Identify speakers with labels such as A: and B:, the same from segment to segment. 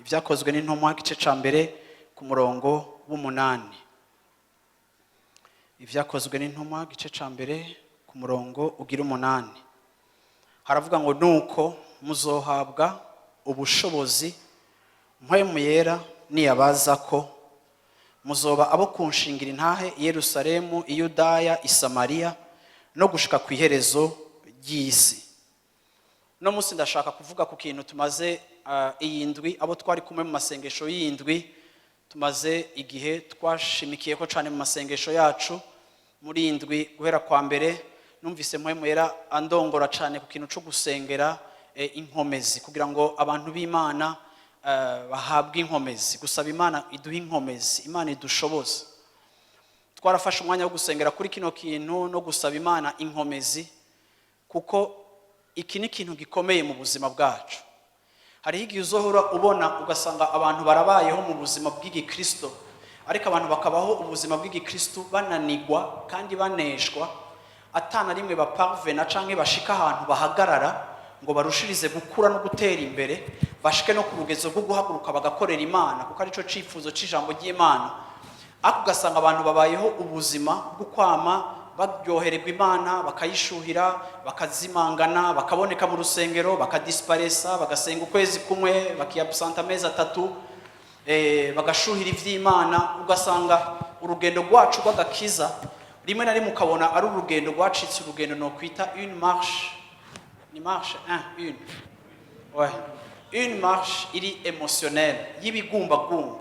A: Ibyakozwe n'Intumwa, igice ca mbere, ku murongo w'umunani. Ibyakozwe n'Intumwa, igice ca mbere, ku murongo ugira umunani, haravuga ngo: "Nuko muzohabwa ubushobozi, Mpwemu Yera niyabaza ko, muzoba abo kunshingira intahe i Yerusalemu, i Yudaya, i Samariya, no gushika ku iherezo ry'isi." No munsi ndashaka kuvuga ku kintu tumaze iyi ndwi, abo twari kumwe mu masengesho y'indwi, tumaze igihe twashimikiye ko cyane mu masengesho yacu muri iyi ndwi. Guhera kwa mbere, numvise Mpwemu Yera andongora cyane ku kintu cyo gusengera inkomezi, kugira ngo abantu b'Imana bahabwe inkomezi, gusaba Imana iduhe inkomezi, Imana idushoboze. Twarafashe umwanya wo gusengera kuri kino kintu no gusaba Imana inkomezi, kuko iki ni ikintu gikomeye mu buzima bwacu. Hariho igihe uzohora ubona ugasanga abantu barabayeho mu buzima bw'igikristo, ariko abantu bakabaho ubuzima bw'igikristo bananigwa kandi baneshwa, atana rimwe baparvena canke bashika ahantu bahagarara ngo barushirize gukura no gutera imbere, bashike no ku rugezo rwo guhaguruka bagakorera Imana, kuko arico cifuzo c'ijambo ry'Imana. Ariko ugasanga abantu babayeho ubuzima bwo kwama baryohererwa Imana, bakayishuhira, bakazimangana, bakaboneka mu rusengero, bakadisiparesa, bagasenga ukwezi kumwe, bakiyabusanta amezi 3, bagashuhira iby'Imana. Ugasanga urugendo rwacu rw'agakiza rimwe na rimwe ukabona ari urugendo rwacitse urugendo nokwita une marche, ni marche un une ouais, une marche iri émotionnelle, y'ibigumbagumba.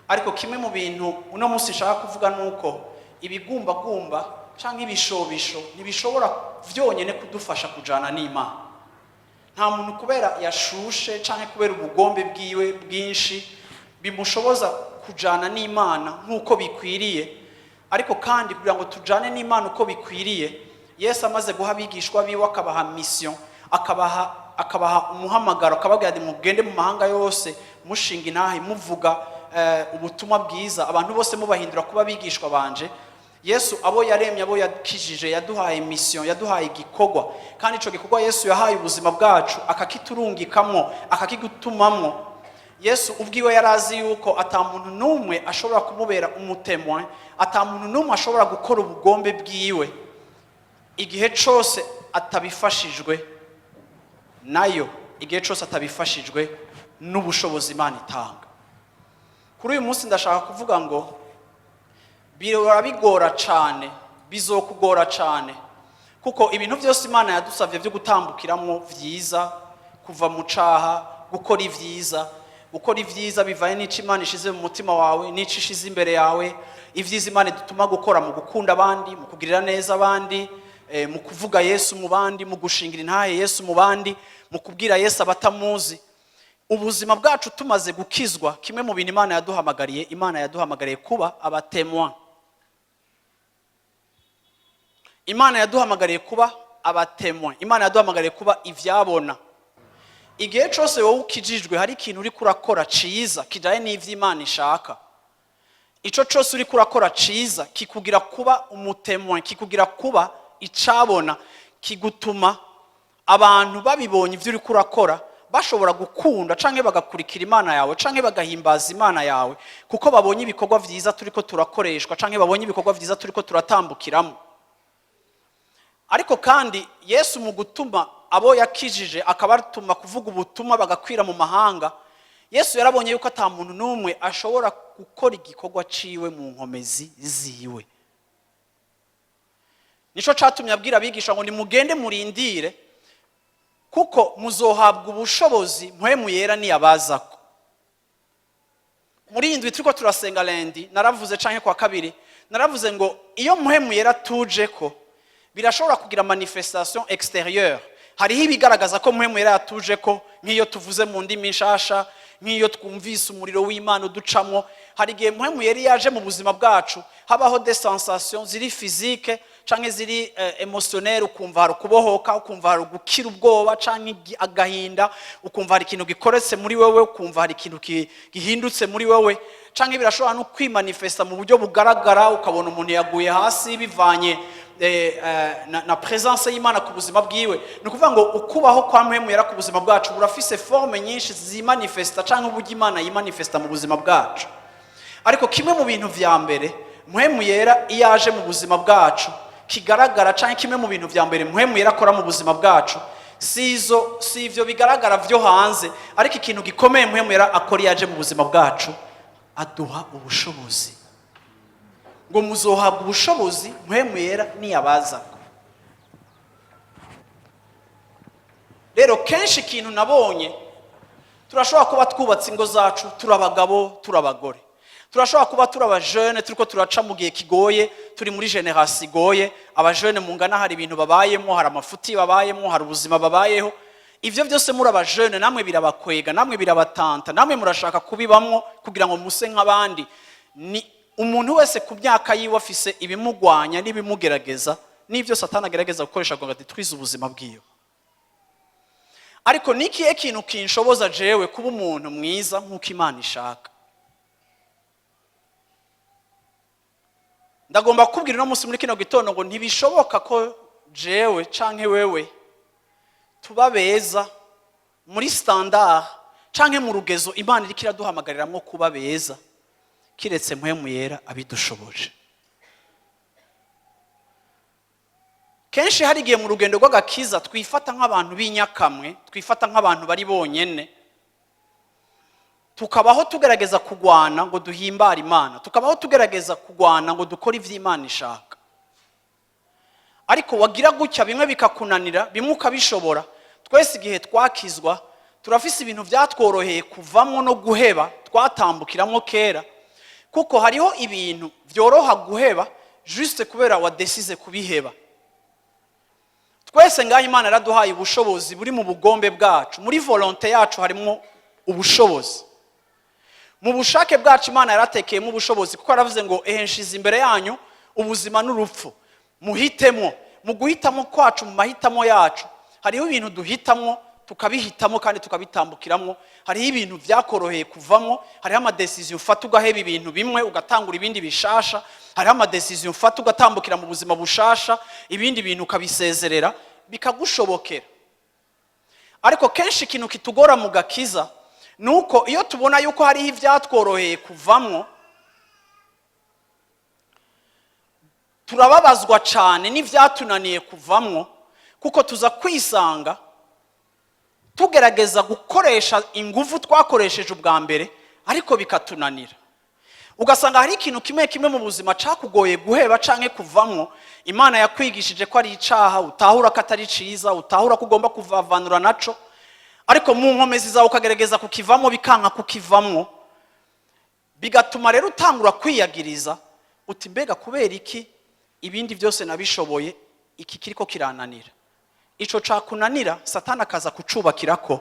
A: Ariko kimwe mu bintu uno munsi nshaka kuvuga ni uko ibigumbagumba cyangwa ibishobisho ntibishobora byonyine kudufasha kujana n'Imana. Nta muntu kubera yashushe cyangwa kubera ubugombe bwiwe bwinshi bimushoboza kujana n'Imana nk'uko bikwiriye. Ariko kandi kugira ngo tujane n'Imana uko bikwiriye, Yesu amaze guha abigishwa biwe, akabaha mission, akabaha umuhamagaro, akababwira ati: "Mugende mu mahanga yose, mushinga intahe, muvuga ubutumwa bwiza, abantu bose mubahindura kuba abigishwa banje." Yesu, abo yaremye, abo yakijije, yaduhaye mission, yaduhaye igikorwa. Kandi ico gikorwa Yesu yahaye ubuzima bwacu, akakiturungikamwo, akakigutumamwo, Yesu ubwiwe yari azi yuko ata muntu n'umwe ashobora kumubera umu témoin, ata muntu n'umwe ashobora gukora ubugombe bwiwe igihe cose atabifashijwe nayo, igihe cose atabifashijwe n'ubushobozi Imana itanga. Kuri uyu munsi ndashaka kuvuga ngo bihora bigora cyane, bizokugora cyane, kuko ibintu byose Imana yadusabye byo gutambukiramo byiza, kuva mu caha, gukora ibyiza, gukora ibyiza bivanye n'icyo Imana ishize mu mutima wawe, n'icyo ishize imbere yawe, ibyiza Imana idutuma gukora mu gukunda abandi, mu kugirira neza abandi, mu kuvuga Yesu mu bandi, mu gushingira intahe Yesu mu bandi, mu kubwira Yesu abatamuzi. Ubuzima bwacu tumaze gukizwa, kimwe mu bintu Imana yaduhamagariye, Imana yaduhamagariye kuba aba témoin. Imana yaduhamagariye kuba aba témoin. Imana yaduhamagariye kuba ivyabona. Igihe cyose wowe ukijijwe, hari ikintu uri kurakora ciza kijanye n'ivyo Imana ishaka, ico cyose uri kurakora ciza kikugira kuba umu témoin, kikugira kuba icabona, kigutuma abantu babibonye ivyo uri kurakora bashobora gukunda canke bagakurikira Imana yawe, canke bagahimbaza Imana yawe, kuko babonye ibikorwa vyiza turiko turakoreshwa, canke babonye ibikorwa vyiza turiko turatambukiramo. Ariko kandi Yesu mu gutuma abo yakijije, akabatuma kuvuga ubutumwa bagakwira mu mahanga, Yesu yarabonye yuko ata muntu n'umwe ashobora gukora igikorwa ciwe mu nkomezi ziwe. Nico catumye abwira abigisha ngo: "Nimugende murindire, kuko muzohabwa ubushobozi Mpwemu Yera niyabazako." Muri iyi ndwi turiko turasenga, lundi naravuze, canke kwa kabiri naravuze ngo iyo Mpwemu Yera tuje ko, birashobora kugira manifestation extérieure. Hariho ibigaragaza ko Mpwemu Yera yatuje ko, nk'iyo tuvuze mu ndimi nshasha, nk'iyo twumvise umuriro w'Imana uducamwo. Hari igihe Mpwemu Yera yaje mu buzima bwacu habaho des sensations ziri physique canke ziri émotionnelle: ukumva hari ukubohoka, ukumva hari gukira ubwoba canke agahinda, ukumva hari ikintu gikoretse muri wewe, ukumva hari ikintu gihindutse muri wewe. Canke birashobora no kwimanifesta mu buryo bugaragara, ukabona umuntu yaguye hasi bivanye na présence y'Imana ku buzima bwiwe. Ni ukuvuga ngo ukubaho kwa Mpwemu Yera ku buzima bwacu burafise forme nyinshi zimanifesta, canke uburyo Imana yimanifesta mu buzima bwacu. Ariko kimwe mu bintu vya mbere Mpwemu Yera iyo aje mu buzima bwacu kigaragara, canke kimwe mu bintu vya mbere Mpwemu Yera akora mu buzima bwacu, si ivyo bigaragara vyo hanze, ariko ikintu gikomeye Mpwemu Yera akora iyo aje mu buzima bwacu, aduha ubushobozi. Ngo muzohabwa ubushobozi Mpwemu Yera niyabazako. Rero kenshi ikintu nabonye, turashobora kuba twubatse ingo zacu, turi abagabo, turi abagore, turashobora kuba turi abajene, turiko turaca mu gihe kigoye, turi muri génération igoye. Abajene mungana hari ibintu babayemo, hari amafuti babayemo, hari ubuzima babayeho. Ivyo byose muri abajene namwe birabakwega, namwe birabatanta, namwe murashaka kubibamwo kugira ngo muse nk'abandi. Ni umuntu wese ku myaka yiwe afise ibimugwanya n'ibimugerageza n'ibyo Satani agerageza gukoresha ngo adetwize ubuzima bwiwe. Ariko ni ikihe kintu kinshoboza jewe kuba umuntu mwiza nk'uko Imana ishaka? Ndagomba kukubwira uno munsi muri kino gitondo ngo ntibishoboka ko jewe canke wewe tuba beza muri standard canke mu rugezo Imana iriko iraduhamagariramwo kuba beza, kiretse Mpwemu Yera abidushoboje. Kenshi hari igihe mu rugendo rw'agakiza twifata nk'abantu b'inyakamwe, twifata nk'abantu bari bonyene, tukabaho tugerageza kugwana ngo duhimbare Imana, tukabaho tugerageza kugwana ngo dukore ivyo Imana ishaka. Ariko wagira gutya bimwe bikakunanira, bimwe ukabishobora. Twese igihe twakizwa turafise ibintu byatworoheye kuvamwo no guheba, twatambukiramwo kera, kuko hariho ibintu byoroha guheba juste kubera wadesize kubiheba. Twese ngaho Imana yaraduhaye ubushobozi buri mu bugombe bwacu, muri volonté yacu harimo ubushobozi, mu bushake bwacu Imana yaratekeyemo ubushobozi, kuko yaravuze ngo: "Ehe, nshize imbere yanyu ubuzima n'urupfu, muhitemo." Mu guhitamo kwacu, mu mahitamo yacu, hariho ibintu duhitamo, tukabihitamo kandi tukabitambukiramo. Hariho ibintu byakoroheye kuvamo, hariho ama décisions ufata ugaheba ibintu bimwe, ugatangura ibindi bishasha. Hariho ama décisions ufata ugatambukira mu buzima bushasha, ibindi bintu ukabisezerera, bikagushobokera. Ariko kenshi ikintu kitugora mu gakiza ni uko iyo tubona yuko hariho ibyatworoheye kuvamwo, turababazwa cyane n'ibyatunaniye kuvamwo, kuko tuza kwisanga tugerageza gukoresha ingufu twakoresheje ubwa mbere, ariko bikatunanira. Ugasanga hari ikintu kimwe kimwe mu buzima cyakugoye guheba canke kuvamwo. Imana yakwigishije ko ari icaha, utahura ko atari ciza, utahura ko ugomba kuvavanura naco, ariko mu nkomezi zawe ukagerageza kukivamo, bikanka kukivamwo. Bigatuma rero utangura kwiyagiriza uti: "Mbega kubera iki ibindi byose nabishoboye, iki kiriko kirananira?" Ico cakunanira, Satani akaza kucubakirako,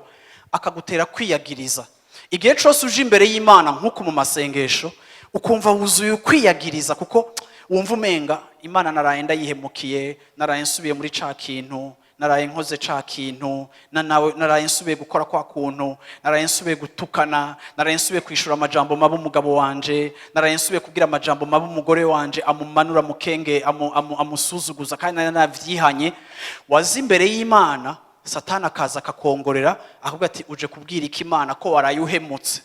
A: akagutera kwiyagiriza. Igihe cose uje imbere y'Imana nk'uku mu masengesho, ukumva wuzuye ukwiyagiriza, kuko wumva umenga Imana naraye ndayihemukiye, naraye nsubiye muri ca kintu, naraye nkoze ca kintu, nawe naraye nsubiye gukora kwa kuntu, naraye nsubiye gutukana, naraye nsubiye kwishura amajambo mabi umugabo wanje, naraye nsubiye kubwira amajambo mabi umugore wanje amumanura mukenge, amusuzuguza, kandi nari navyihanye. Waza imbere y'Imana, Satani akaza akakongorera, akavuga ati: "Uje kubwira iki Imana ko waraye uhemutse?"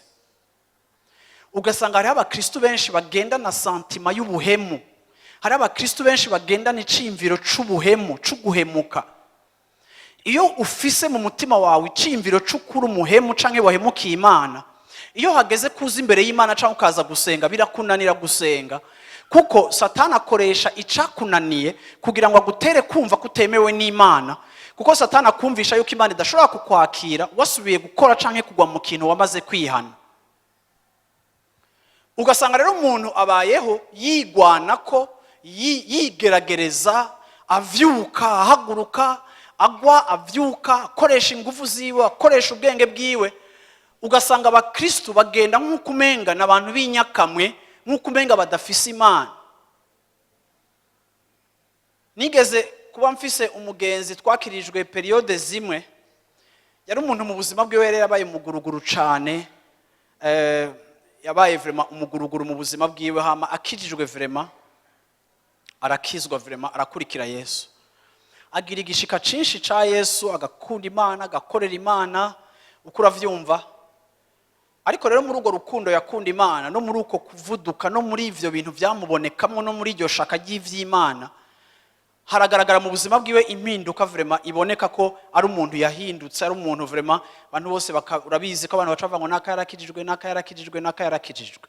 A: Ugasanga hariho abakristu benshi bagendana sentiment y'ubuhemu, hariho abakristu benshi bagendana iciyumviro c'ubuhemu, c'uguhemuka. Iyo ufise mu mutima wawe iciyumviro c'ukuri umuhemu canke wahemukiye Imana, iyo hageze kuza imbere y'Imana canke ukaza gusenga, birakunanira gusenga, kuko Satani akoresha icakunaniye kugira ngo agutere kumva ko utemewe n'Imana, kuko Satani akumvisha yuko Imana idashobora kukwakira wasubiye gukora canke kugwa mu kintu wamaze kwihana. Ugasanga rero umuntu abayeho yigwana ko yigeragereza, avyuka, ahaguruka, agwa, avyuka, akoresha ingufu ziwe, akoresha ubwenge bwiwe. Ugasanga abakristu bagenda nk'uko umenga ni abantu b'inyakamwe, nk'uko umenga badafise Imana. Nigeze kuba mfise umugenzi twakirijwe période zimwe. Yari umuntu mu buzima bwiwe yari yabaye umuguruguru cane, yabaye vraiment umuguruguru mu buzima bwiwe. Hama akijijwe, vraiment Arakizwa vraiment, arakurikira Yesu, agira igishika cinshi ca Yesu, agakunda Imana, agakorera Imana, uko uravyumva. Ariko rero muri urwo rukundo yakunda Imana, no muri uko kuvuduka, no muri ivyo bintu vyamubonekamwo, no muri iryo shaka ry'ivy'Imana, haragaragara mu buzima bwiwe impinduka vraiment iboneka ko ari umuntu yahindutse, ari umuntu vraiment abantu bose urabizi ko abantu baca bavuga ngo naka yarakijijwe, naka yarakijijwe, naka yarakijijwe.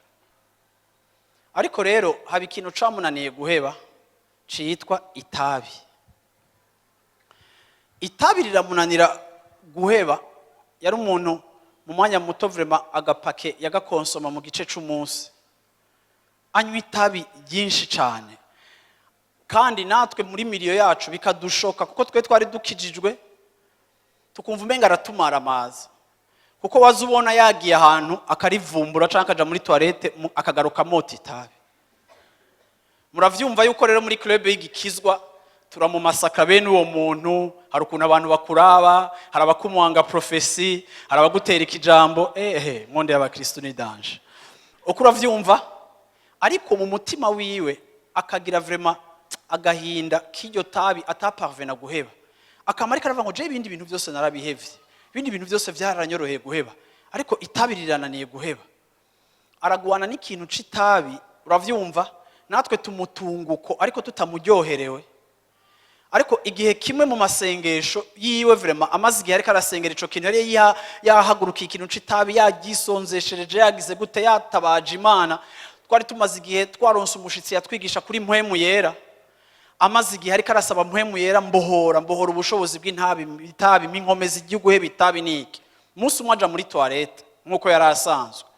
A: Ariko rero haba ikintu camunaniye guheba citwa itabi. Itabi riramunanira guheba. Yari umuntu mu mwanya muto vraiment agapake yagakonsoma mu gice c'umunsi, anywa itabi ryinshi cane. Kandi natwe muri milieu yacu bikadushoka, kuko twe twari dukijijwe, tukumva umenga aratumara amazi, kuko waza ubona yagiye ahantu akarivumbura cyangwa akaja muri toilette akagaruka mota itabi. Muravyumva yuko rero muri club y'igikizwa turamumasaka bene uwo muntu. Hari ukuntu abantu bakuraba, hari abakumwanga prophétie, hari abagutera ikijambo. Ehe, monde y'abakristo ni danger, uko uravyumva. Ariko mu mutima wiwe akagira vraiment agahinda k'iryo tabi ataparvena guheba. Akama ariko aravuga ngo: "Je ibindi bintu byose narabihevye, ibindi bintu byose byaranyoroheye guheba, ariko itabi rirananiye guheba." Aragwana n'ikintu c'itabi, uravyumva. Natwe tumutunguko, ariko tutamuryoherewe. Ariko igihe kimwe mu masengesho yiwe vraiment, amaze igihe ariko arasengera ico kintu, yari yahagurukiye ikintu c'itabi, yagisonzeshereje, yagize gute, yatabaje Imana. Twari tumaze igihe twaronse umushitsi yatwigisha kuri Mpwemu Yera. Amaze igihe ariko arasaba Mpwemu Yera: "Mbohora, mbohora ubushobozi bw'intabi, itabi, inkomezi ry'uguheba itabi." Niki umunsi umwe aja muri toilette nk'uko yari asanzwe.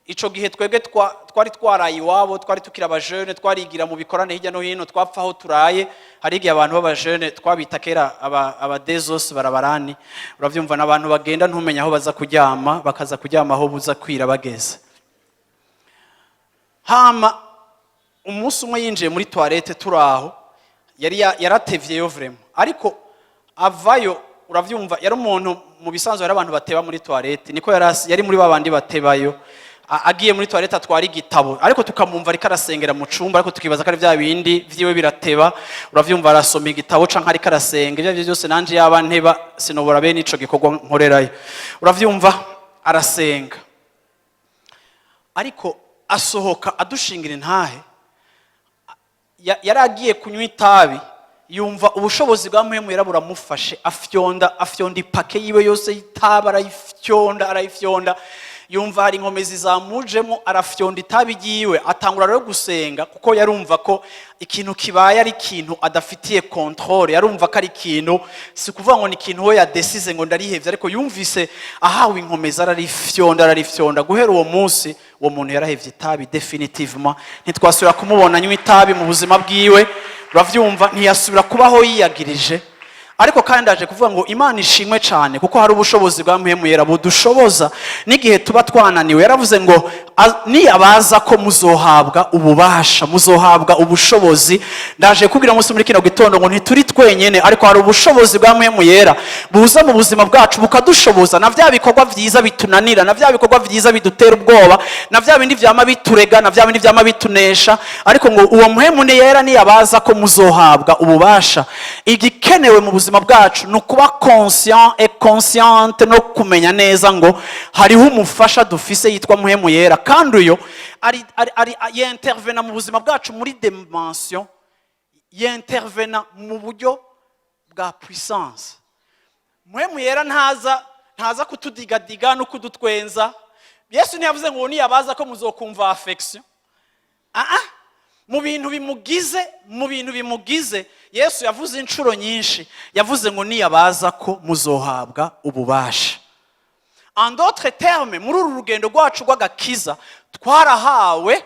A: Ico gihe twebwe twari twaraye iwabo, twari tukiri abajene, twarigira mu bikorane hirya no hino, twapfa aho turaye. Hari igihe abantu b'abajene twabita kera abadezos barabarani, uravyumva, n'abantu bagenda ntumenya aho baza kuryama, bakaza kuryama aho buza kwira bageze. Hama umunsi umwe yinjiye muri toilette turi aho, yari yaratevyeyo vraiment, ariko avayo, uravyumva, yari umuntu mu bisanzwe hari abantu bateba muri toilette, niko yari muri babandi batebayo. Agiye muri toilette atwara igitabo, ariko tukamwumva ariko arasengera mu cumba, ariko tukibaza ko ari bya bindi vyiwe birateba, uravyumva, arasoma igitabo canke ariko arasenga. Ibyo arivyo byose nanje yaba nteba sinobora bene ico gikorwa nkorerayo, uravyumva. Arasenga, ariko asohoka adushingira intahe. Yari agiye kunywa itabi, yumva ubushobozi bwa Mpwemu Yera buramufashe, afyonda, afyonda ipake yiwe yose y'itabi, arayifyonda, arayifyonda. Yumva hari inkomezi zamujemo, arafyonda itabi ryiwe, atangura rero gusenga, kuko yarumva ko ikintu kibaye ari ikintu adafitiye contrôle. Yarumva ko ari ikintu, si kuvuga ngo ni ikintu we yadesize ngo ndarihevye, ariko yumvise ahawe inkomezi, ararifyonda, ararifyonda. Guhera uwo munsi uwo muntu yarahevye itabi définitivement, ntitwasubira kumubona anywa itabi mu buzima bwiwe, uravyumva, ntiyasubira kubaho yiyagirije. Ariko kandi aje kuvuga ngo Imana ishimwe cyane, kuko hari ubushobozi bwa Mpwemu Yera budushoboza n'igihe tuba twananiwe. Yaravuze ngo niyabaza ko muzohabwa ububasha, muzohabwa ubushobozi. Ndaje kubwira umunsi muri kino gitondo ngo ntituri twenyene, ariko hari ubushobozi bwa Mpwemu Yera buza mu buzima bwacu, bukadushoboza na bya bikorwa byiza bitunanira, na bya bikorwa byiza bidutera ubwoba, na bya bindi vyama biturega, na bya bindi vyama bitunesha. Ariko ngo uwo Mpwemu Yera niyabaza ko muzohabwa ububasha. Igikenewe mu buzima bwacu ni ukuba conscient et consciente, no kumenya neza ngo hariho umufasha dufise yitwa Mpwemu Yera, kandi uyo ari yintervena mu buzima bwacu muri dimension, yintervena mu buryo bwa puissance. Mpwemu Yera ntaza kutudigadiga no kudutwenza. Yesu ntiyavuze ngo niyabaza ko muzokumva affection. Ah, mu bintu bimugize, mu bintu bimugize, Yesu yavuze inshuro nyinshi, yavuze ngo niyabaza ko muzohabwa ububasha. En d'autres termes, muri uru rugendo rwacu rw'agakiza twarahawe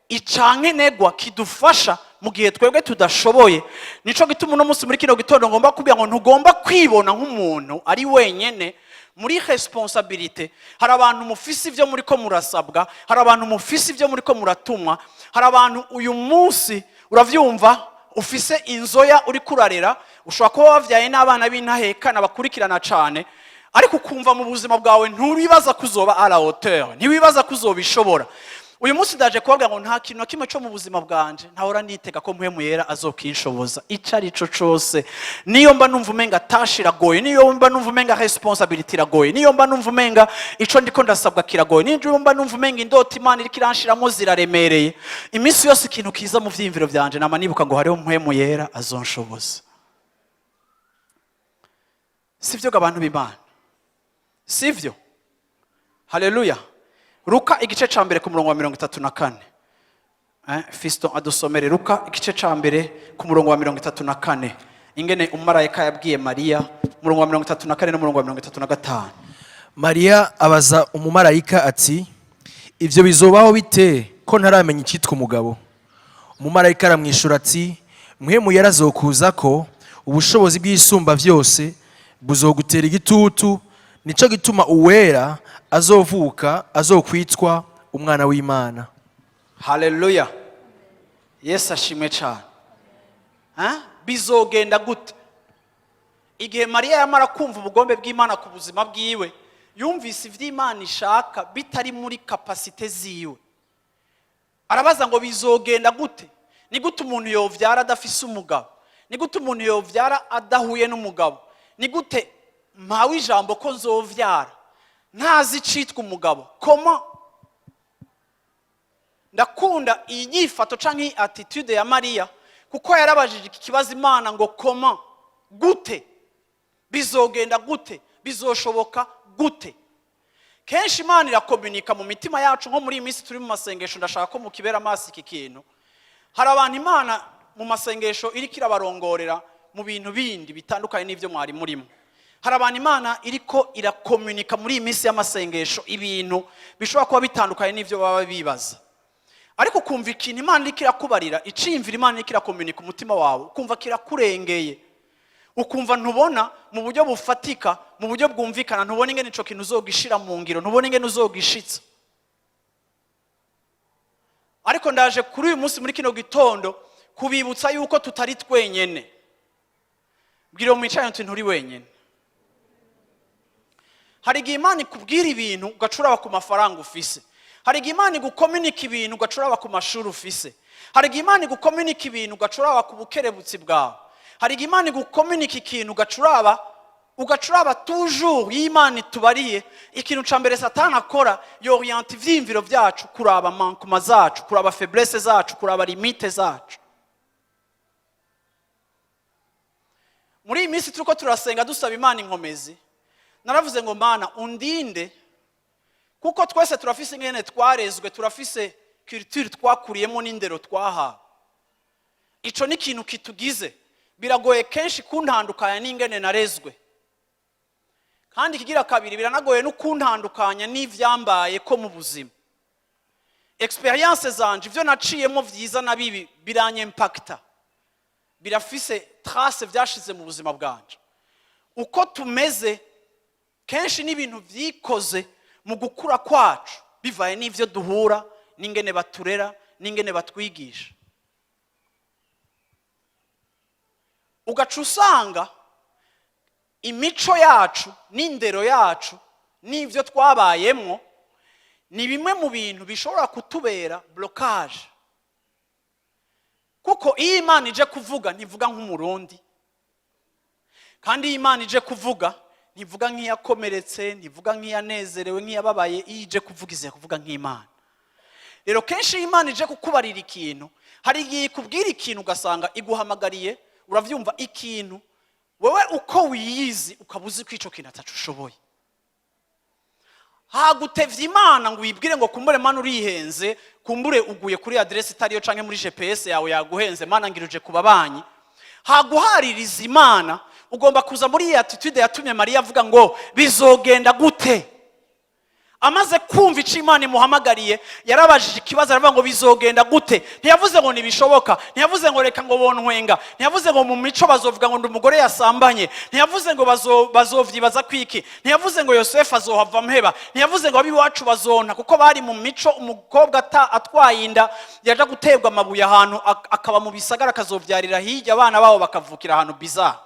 A: icankenegwa kidufasha mu gihe twebwe tudashoboye. Nico gituma uno munsi muri kino gitondo ngomba kubwira ngo ntugomba kwibona nk'umuntu ari wenyene muri responsabilité. Hari abantu mufise ibyo muri ko murasabwa, hari abantu mufise ibyo muri ko muratumwa, hari abantu uyu munsi, uravyumva, ufise inzoya uri kurarera. Ushobora kuba wavyaye n'abana b'intahekana bakurikirana cane, ariko ukumva mu buzima bwawe ntiwibaza ko uzoba à la hauteur, ntiwibaza ko uzobishobora. Uyu munsi ndaje kubabwira ngo nta kintu na kimwe cyo mu buzima bwanje ntahora nitega ko Mpwemu Yera azokinshoboza. Ico ari cyo cose, niyo mba numva umenga tâche iragoye, niyo mba numva umenga responsabilité iragoye, niyo mba numva umenga ico ndiko ndasabwa kiragoye, niyo mba numva umenga indoto Imana iriko iranshiramo ziraremereye, iminsi yose ikintu kiza mu vyiyumviro vyanje, nama nibuka ngo hariho Mpwemu Yera azonshoboza. Sivyo ga bantu b'Imana? Sivyo? Haleluya! Luka igice ca mbere ku murongo wa 34. Fiston adusomere Luka igice ca mbere ku murongo wa 34, ingene umumarayika yabwiye Mariya, umurongo wa 34 n'umurongo wa 35.
B: Mariya abaza umumarayika ati: "Ibyo bizobaho bite ko ntaramenya icyitwa umugabo?" Umumarayika aramwishyura ati: "Mpwemu Yera azokuza ko, ubushobozi bw'Isumba byose buzogutera igitutu, nico gituma uwera azovuka azokwitwa Umwana w'Imana."
A: Haleluya! Yesu ashimwe cyane. Bizogenda gute? Igihe Mariya yamara kumva ubugombe bw'Imana ku buzima bwiwe, yumvise iby'Imana ishaka bitari muri capacités ziwe, arabaza ngo: "Bizogenda gute? Ni gute umuntu yovyara adafise umugabo? Ni gute umuntu yovyara adahuye n'umugabo? Ni gute mpawe ijambo ko nzovyara ntazi icitwa umugabo? Comment?" Ndakunda iyi nyifato canke iyi attitude ya Mariya, kuko yarabajije iki kibazo Imana ngo: "Comment? Gute? Bizogenda gute? Bizoshoboka gute?" Kenshi Imana irakominika mu mitima yacu. Nko muri iyi minsi turi mu masengesho, ndashaka ko mukibera amaso iki kintu. Hari abantu Imana mu masengesho iriko irabarongorera mu bintu bindi bitandukanye n'ibyo mwari murimo. Hari abantu Imana iriko irakominika muri iyi minsi y'amasengesho ibintu bishobora kuba bitandukanye n'ibyo baba bibaza, ariko ukumva ikintu Imana iriko irakubarira, iciyumvira Imana iriko irakominika umutima wawe, ukumva kirakurengeye, ukumva ntubona mu buryo bufatika, mu buryo bwumvikana, ntubona ingene ico kintu uzogishira mu ngiro, ntubona ingene uzogishitsa. Ariko ndaje kuri uyu munsi, muri kino gitondo, kubibutsa yuko tutari twenyene. Bwira uwo mwicaranye uti: "Nturi wenyene." Hari igihe Imana ikubwira ibintu ugaca uraba ku mafaranga ufise. Hari igihe Imana igukominika ibintu ugaca uraba ku mashuri ufise. Hari igihe Imana igukominika ibintu ugaca uraba ku bukerebutsi bwawe. Hari igihe Imana igukominika ikintu ugaca uraba toujours. Iyo Imana itubariye ikintu ca mbere, Satani akora, yoriyanta ivyiyumviro vyacu kuraba manquements zacu, kuraba faiblesses zacu, kuraba limites zacu. Muri iyi minsi turiko turasenga dusaba Imana inkomezi, naravuze ngo: "Mana, undinde," kuko twese turafise ingene twarezwe, turafise culture twakuriyemo n'indero twahawe. Ico ni ikintu kitugize. Biragoye kenshi kuntandukanya n'ingene narezwe, kandi ikigira kabiri, biranagoye no kuntandukanya n'ivyambaye ko mu buzima. Expérience zanje, ivyo naciyemo vyiza na bibi, biranyempakita, birafise trace vyashize mu buzima bwanje. Uko tumeze kenshi n'ibintu vyikoze mu gukura kwacu, bivaye n'ivyo duhura, n'ingene baturera, n'ingene batwigisha. Ugaca usanga imico yacu n'indero yacu n'ibyo twabayemwo ni bimwe mu bintu bishobora kutubera blocage, kuko iyo Imana ije kuvuga ntivuga nk'Umurundi, kandi iyo Imana ije kuvuga ntivuga nk'iyakomeretse, ntivuga nk'iyanezerewe, nk'iyababaye. Iyo ije kuvuga, ize kuvuga nk'Imana. Rero kenshi iyo Imana ije kukubarira ikintu, hari igihe ikubwira ikintu ugasanga iguhamagariye, uravyumva, ikintu wewe uko wiyizi ukaba uzi ko ico kintu ataco ushoboye. Hagutevye Imana ngo uyibwire ngo: "Kumbure Mana urihenze, kumbure uguye kuri adresse itariyo, canke muri GPS yawe yaguhenze, Mana ngira uje ku babanyi." Haguhaririza Imana, ugomba kuza muri iyi attitude yatumye Mariya avuga ngo: "Bizogenda gute?" Amaze kumva icyo Imana imuhamagariye, yarabajije ikibazo, aravuga ngo: "Bizogenda gute?" Ntiyavuze ngo ntibishoboka, ntiyavuze ngo reka ngo bontwenga, ntiyavuze ngo mu mico bazovuga ngo ndi umugore yasambanye, ntiyavuze ngo bazovyibaza kwiki, ntiyavuze ngo Yosefu azohava mpeba, ntiyavuze ngo ab'iwacu bazonta, kuko bari mu mico umukobwa atwaye inda yaja guterwa amabuye ahantu, akaba mu bisagara, akazovyarira hirya, abana babo bakavukira ahantu bizarre.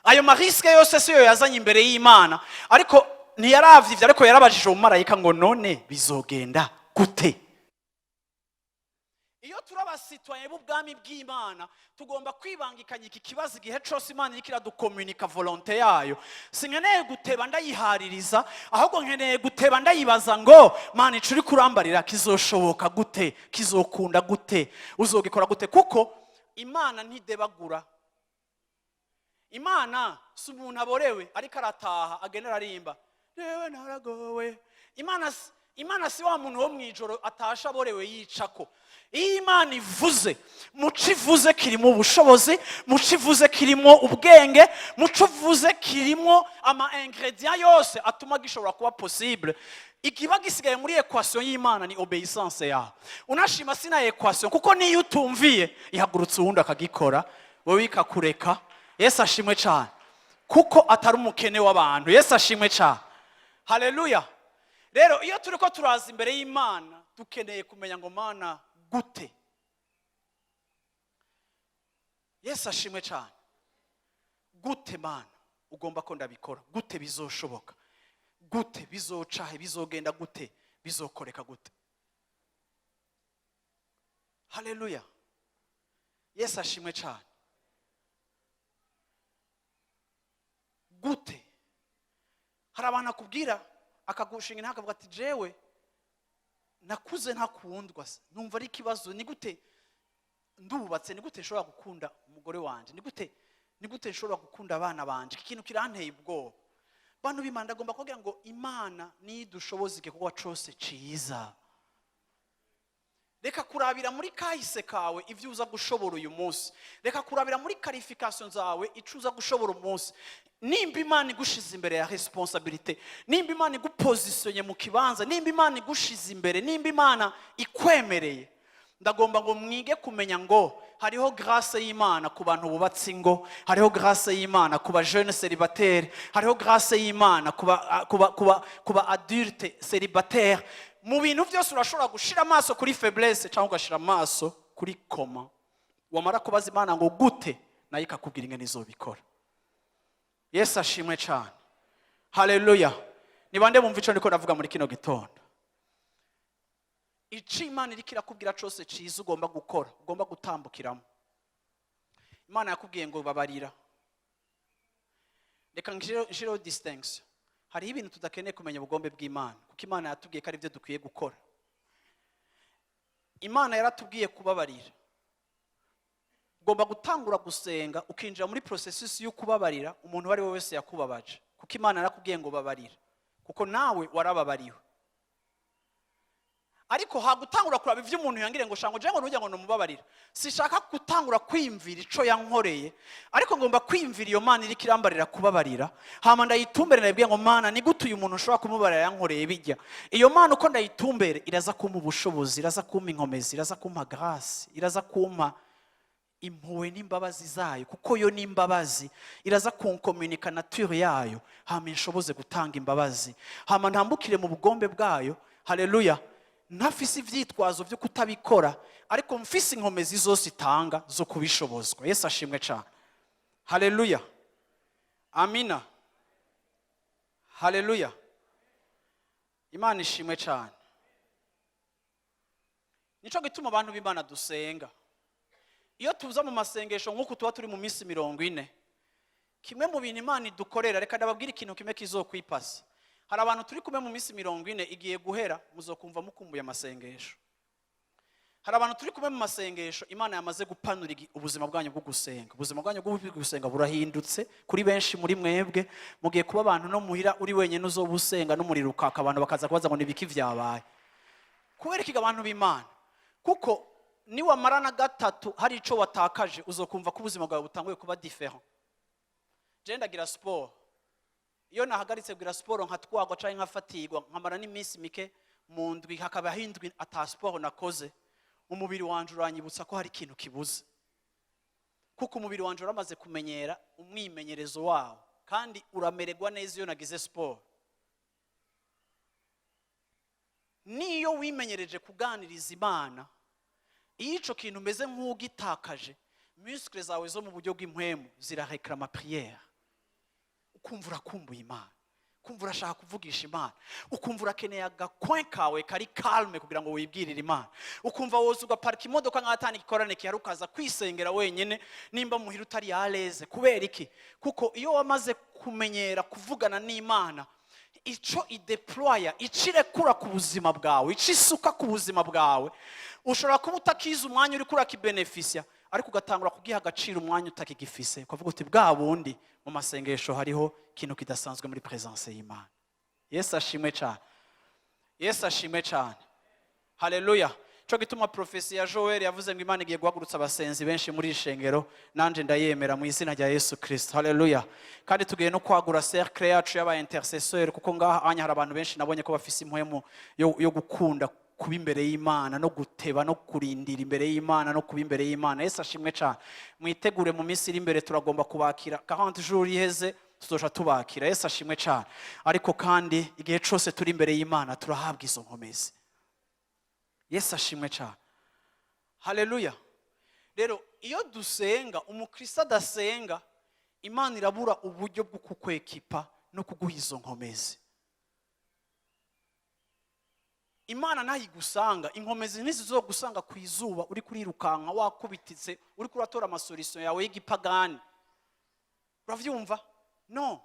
A: Ayo ma risques yose siyo yazanye imbere y'Imana, ariko ntiyaravye ivyo, ariko yarabajije umumarayika ngo: "None bizogenda Gute? Iyo turi aba citoyens b'ubwami bw'Imana, tugomba kwibangikanya iki kibazo igihe cyose Imana iriko iradukomunika volonté yayo. Sinkeneye guteba ndayihaririza, ahubwo nkeneye guteba ndayibaza ngo: "Mana, ico uri kurambarira kizoshoboka gute? Kizokunda gute? Uzogikora gute?" Kuko Imana ntidebagura. Imana si umuntu aborewe ariko arataha agenda ararimba: "Yewe naragowe." Imana si wa muntu wo mu ijoro atasha aborewe yicako. Iyo Imana ivuze, muco ivuze kirimo ubushobozi, muco ivuze kirimo ubwenge, muco ivuze kirimo ama ingrédients yose atuma gishobora kuba possible. Ikiba gisigaye muri équation y'Imana ni obéissance yawe. Unashima sina équation, kuko niyo utumviye ihagurutse uwundi akagikora, wowe ikakureka. Yesu ashimwe cyane, kuko atari umukene w'abantu. Yesu ashimwe cyane, haleluya. Rero iyo turi ko turaza imbere y'Imana, dukeneye kumenya ngo: "Mana, gute?" Yesu ashimwe cyane. Gute, Mana, ugomba ko ndabikora? Gute bizoshoboka? Gute bizocahe? Bizogenda gute? Bizokoreka gute? Haleluya, Yesu ashimwe cyane. Gute? Hari abantu akubwira, akagushinga intahe, akavuga ati: "Jewe nakuze ntakundwa se, numva ari ikibazo. Ni gute ndubatse? Ni gute nshobora gukunda umugore wanje? Ni gute nshobora gukunda abana banje? Iki kintu kiranteye ubwoba." Bantu b'Imana, ndagomba kugira ngo Imana nidushoboza igikorwa cose ciza. Reka kurabira muri kahise kawe ibyo uza gushobora uyu munsi. Reka kurabira muri qualification zawe icyo uza gushobora umunsi. Nimba Imana igushize imbere ya responsabilité, nimba Imana igupozisiyonye mu kibanza, nimba Imana igushize imbere, nimba Imana ikwemereye, ndagomba ngo mwige kumenya ngo hariho grâce y'Imana ku bantu bubatse ingo, hariho grâce y'Imana ku ba jeunes célibataires, hariho grâce y'Imana ku ba adultes célibataires. Mu bintu byose urashobora gushira amaso kuri faiblesse cyangwa ugashira amaso kuri comment. Wamara kubaza Imana ngo: "Gute?" nayo ikakubwira ingene izobikora. Yesu ashimwe cyane, haleluya. Ni bande bumva ico ndiko ndavuga muri kino gitondo? Ico Imana iriko irakubwira cose ciza ugomba gukora, ugomba gutambukiramo. Imana yakubwiye ngo: "Babarira." Reka nshireho distinction. Hariho ibintu tudakeneye kumenya ubugombe bw'Imana, kuko Imana yatubwiye ko ari byo dukwiye gukora. Imana yaratubwiye kubabarira. Ugomba gutangura gusenga, ukinjira muri processus yo kubabarira umuntu uwo ari we wese yakubabaje, kuko Imana yarakubwiye ngo: "Babarira," kuko nawe warababariwe. Ariko hagutangura kuraba ibyo umuntu yangire ngo shango ngo nujya ngo numubabarira, sishaka gutangura kwiyumvira ico yankoreye, ariko ngomba kwiyumvira iyo Mana iriko irambarira kubabarira. Hama ndayitumbere, ndayibwiye ngo: "Mana, ni gute uyu muntu ushobora kumubarira yankoreye bijya?" Iyo Mana uko ndayitumbere, iraza kumpa ubushobozi, iraza kumpa inkomezi, iraza kumpa grâce, iraza kumpa impuhwe n'imbabazi zayo, kuko yo ni imbabazi. Iraza kunkomunika nature yayo, hama inshoboze gutanga imbabazi, hama ntambukire mu bugombe bwayo. Haleluya. Ntafise ivyitwazo byo kutabikora, ariko mfise inkomezi zose itanga zo kubishobozwa. Yesu ashimwe cyane, haleluya, amina, haleluya. Imana ishimwe cyane. Nico gituma abantu b'Imana dusenga. Iyo tuza mu masengesho nk'uku tuba turi mu minsi 40, kimwe mu bintu Imana idukorera, reka ndababwire ikintu kimwe kizokwipasa. Hari abantu turi kumwe mu minsi 40 igiye guhera, muzokumva mukumbuye amasengesho. Hari abantu turi kumwe mu masengesho, Imana yamaze gupanura ubuzima bwanyu bwo gusenga. Ubuzima bwanyu bwo gusenga burahindutse kuri benshi muri mwebwe. Mugiye kuba abantu no muhira uri wenyine uzoba usenga n'umuriro ukaka, abantu bakaza kubaza ngo: "Nibiki vyabaye?" Kubera ikiga, abantu b'Imana, kuko niwamara na gatatu hari ico watakaje, uzokumva ko ubuzima bwawe butanguye kuba différent. Je ndagira siporo. Iyo nahagaritse kugira siporo, nkatwagwa canke nkafatirwa, nkamara n'iminsi mike mu ndwi, hakabaho indwi ata siporo nakoze, umubiri wanje uranyibutsa ko hari ikintu kibuze, kuko umubiri wanje uramaze kumenyera umwimenyerezo wawo, kandi uramererwa neza iyo nagize siporo. Niyo wimenyereje kuganiriza Imana, iyo ico kintu umeze nk'ugitakaje, muscles zawe zo mu buryo bw'impwemu zirareklama prière, ukumva urakumbuye Imana. Ukumva urashaka kuvugisha Imana, ukumva urakeneye agacoin kawe kari calme kugira ngo wibwirire Imana, ukumva woza ugaparika imodoka nk'atani igikorane gihari, ukaza kwisengera wenyine nimba muhira utari à l'aise. Kubera iki? Kuko iyo wamaze kumenyera kuvugana n'Imana, ico idéploya, ico irekura ku buzima bwawe, ico isuka ku buzima bwawe, ushobora kuba utakiza umwanya uriko urakibénéficia, ariko ugatangura kugiha agaciro umwanya utakigifise, ukavuga uti: "Bwa bundi mu masengesho hariho ikintu kidasanzwe muri présence y'Imana." Yesu ashimwe cyane, Yesu ashimwe cyane, haleluya! Cyo gituma prophétie ya Joel yavuze ngo Imana igiye guhagurutsa abasenzi benshi muri iri shengero. Nanje ndayemera mu izina rya Yesu Kirisito, haleluya! Kandi tugiye no kwagura cercle yacu y'aba intercesseur, kuko ngaha anya hari abantu benshi nabonye ko bafise impwemu yo gukunda kuba imbere y'Imana no guteba no kurindira imbere y'Imana no kuba imbere y'Imana. Yesu ashimwe cyane! Mwitegure, mu minsi iri imbere turagomba kubakira. 40 jours iheze, tuzoja tubakira. Yesu ashimwe cyane! Ariko kandi igihe cyose turi imbere y'Imana turahabwa izo nkomezi. Yesu ashimwe cyane, haleluya! Rero iyo dusenga, umukristo adasenga, Imana irabura uburyo bwo kukwéquipa no kuguha izo nkomezi. Imana ntayigusanga, inkomezi ntizizogusanga ku izuba uri kurirukanka, wakubititse, uri kuratora amasolution yawe y'igipagani. Uravyumva? No,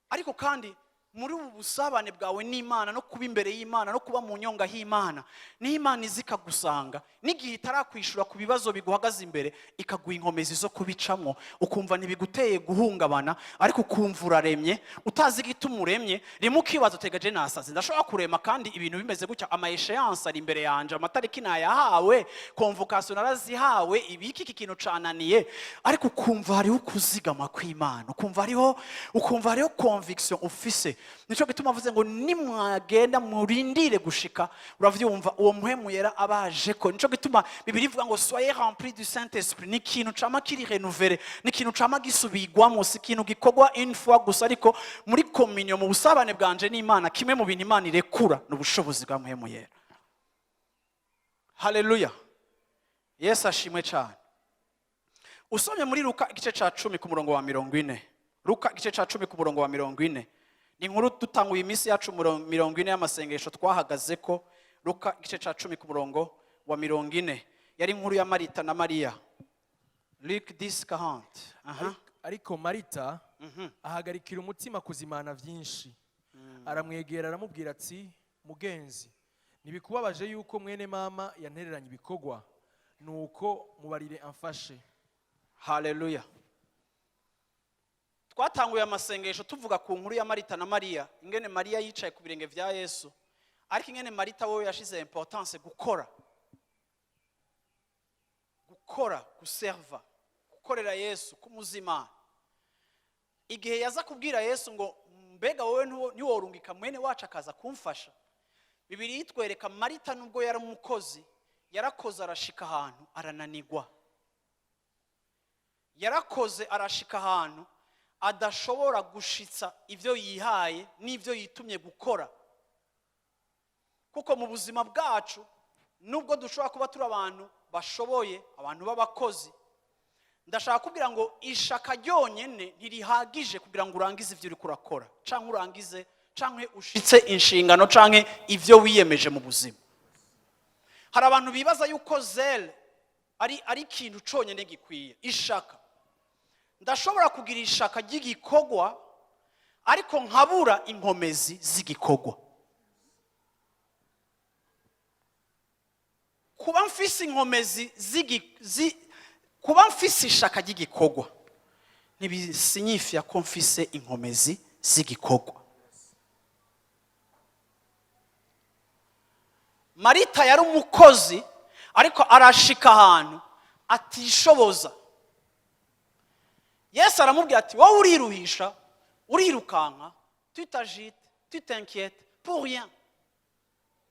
A: ariko kandi muri ubu busabane bwawe n'Imana no kuba imbere y'Imana no kuba mu nyonga h'Imana, niho Imana iza ikagusanga n'igihe itarakwishura ku bibazo biguhagaze imbere, ikaguha inkomezi zo kubicamo, ukumva ntibiguteye guhungabana, ariko ukumva uraremye utazi igituma uremye. Rimwe ukibaza utega: "Je nasaze? Ndashobora kurema kandi ibintu bimeze gutya? Ama échéance ari imbere yanje, amatariki nayahawe, convocation narazihawe, ibiki, iki kintu cananiye." Ariko ukumva hariho ukuzigama kw'Imana, ukumva hariho conviction ufise. Nico gituma avuze ngo nimwagenda murindire gushika, uravyumva, uwo Mpwemu Yera abaje ko. Nico gituma Bibiliya ivuga ngo "Soyez remplis du Saint Esprit". Ni ikintu cama kiri renouvelé, ni ikintu cama gisubigwamo, si ikintu gikorwa une fois gusa. Ariko muri communion, mu busabane bwanje n'Imana, kimwe mu bintu Imana irekura ni ubushobozi bwa Mpwemu Yera. Haleluya, Yesu ashimwe cyane! Usomye muri Luka igice ca 10 ku murongo wa 40, Luka igice ca 10 ku murongo wa 40, ni inkuru dutanguye iminsi yacu 40 y'amasengesho twahagaze ko. Luka igice ca 10 ku murongo wa 40, yari inkuru ya Marita na Mariya. Luc 10:40, aha.
B: Ariko Marita ahagarikira umutima kuzimana byinshi, aramwegera aramubwira ati: "Mugenzi, ntibikubabaje yuko mwene mama yantereranye ibikorwa? Nuko mubarire amfashe."
A: Haleluya! Twatanguye amasengesho tuvuga ku nkuru ya Marita na Mariya, ingene Mariya yicaye ku birenge vya Yesu, ariko ingene Marita wewe yashize importance gukora, gukora, guserva, gukorera Yesu, kumuzimana. Igihe yaza kubwira Yesu ngo: "Mbega wowe ntiworungika mwene wacu akaza kumfasha?" Bibiliya itwereka Marita, nubwo yari umukozi, yarakoze arashika ahantu arananigwa, yarakoze arashika ahantu adashobora gushitsa ibyo yihaye n'ibyo yitumye gukora. Kuko mu buzima bwacu, nubwo dushobora kuba turi abantu bashoboye, abantu b'abakozi, ndashaka kubwira ngo ishaka ryonyine ntirihagije kugira ngo urangize ibyo uri kurakora, cyangwa urangize, cyangwa ushitse inshingano, cyangwa ibyo wiyemeje mu buzima. Hari abantu bibaza yuko zèle ari ikintu cyonyine gikwiye. Ishaka, ndashobora kugira ishaka ry'igikorwa, ariko nkabura inkomezi z'igikorwa. Kuba mfise inkomezi kuba mfise ishaka ry'igikorwa ntibisignifia ko mfise inkomezi z'igikorwa. Marita yari umukozi, ariko arashika ahantu atishoboza. Yesu aramubwira ati: "Wowe uriruhisha, urirukanka, tu t'agites, tu t'inquiètes pour rien.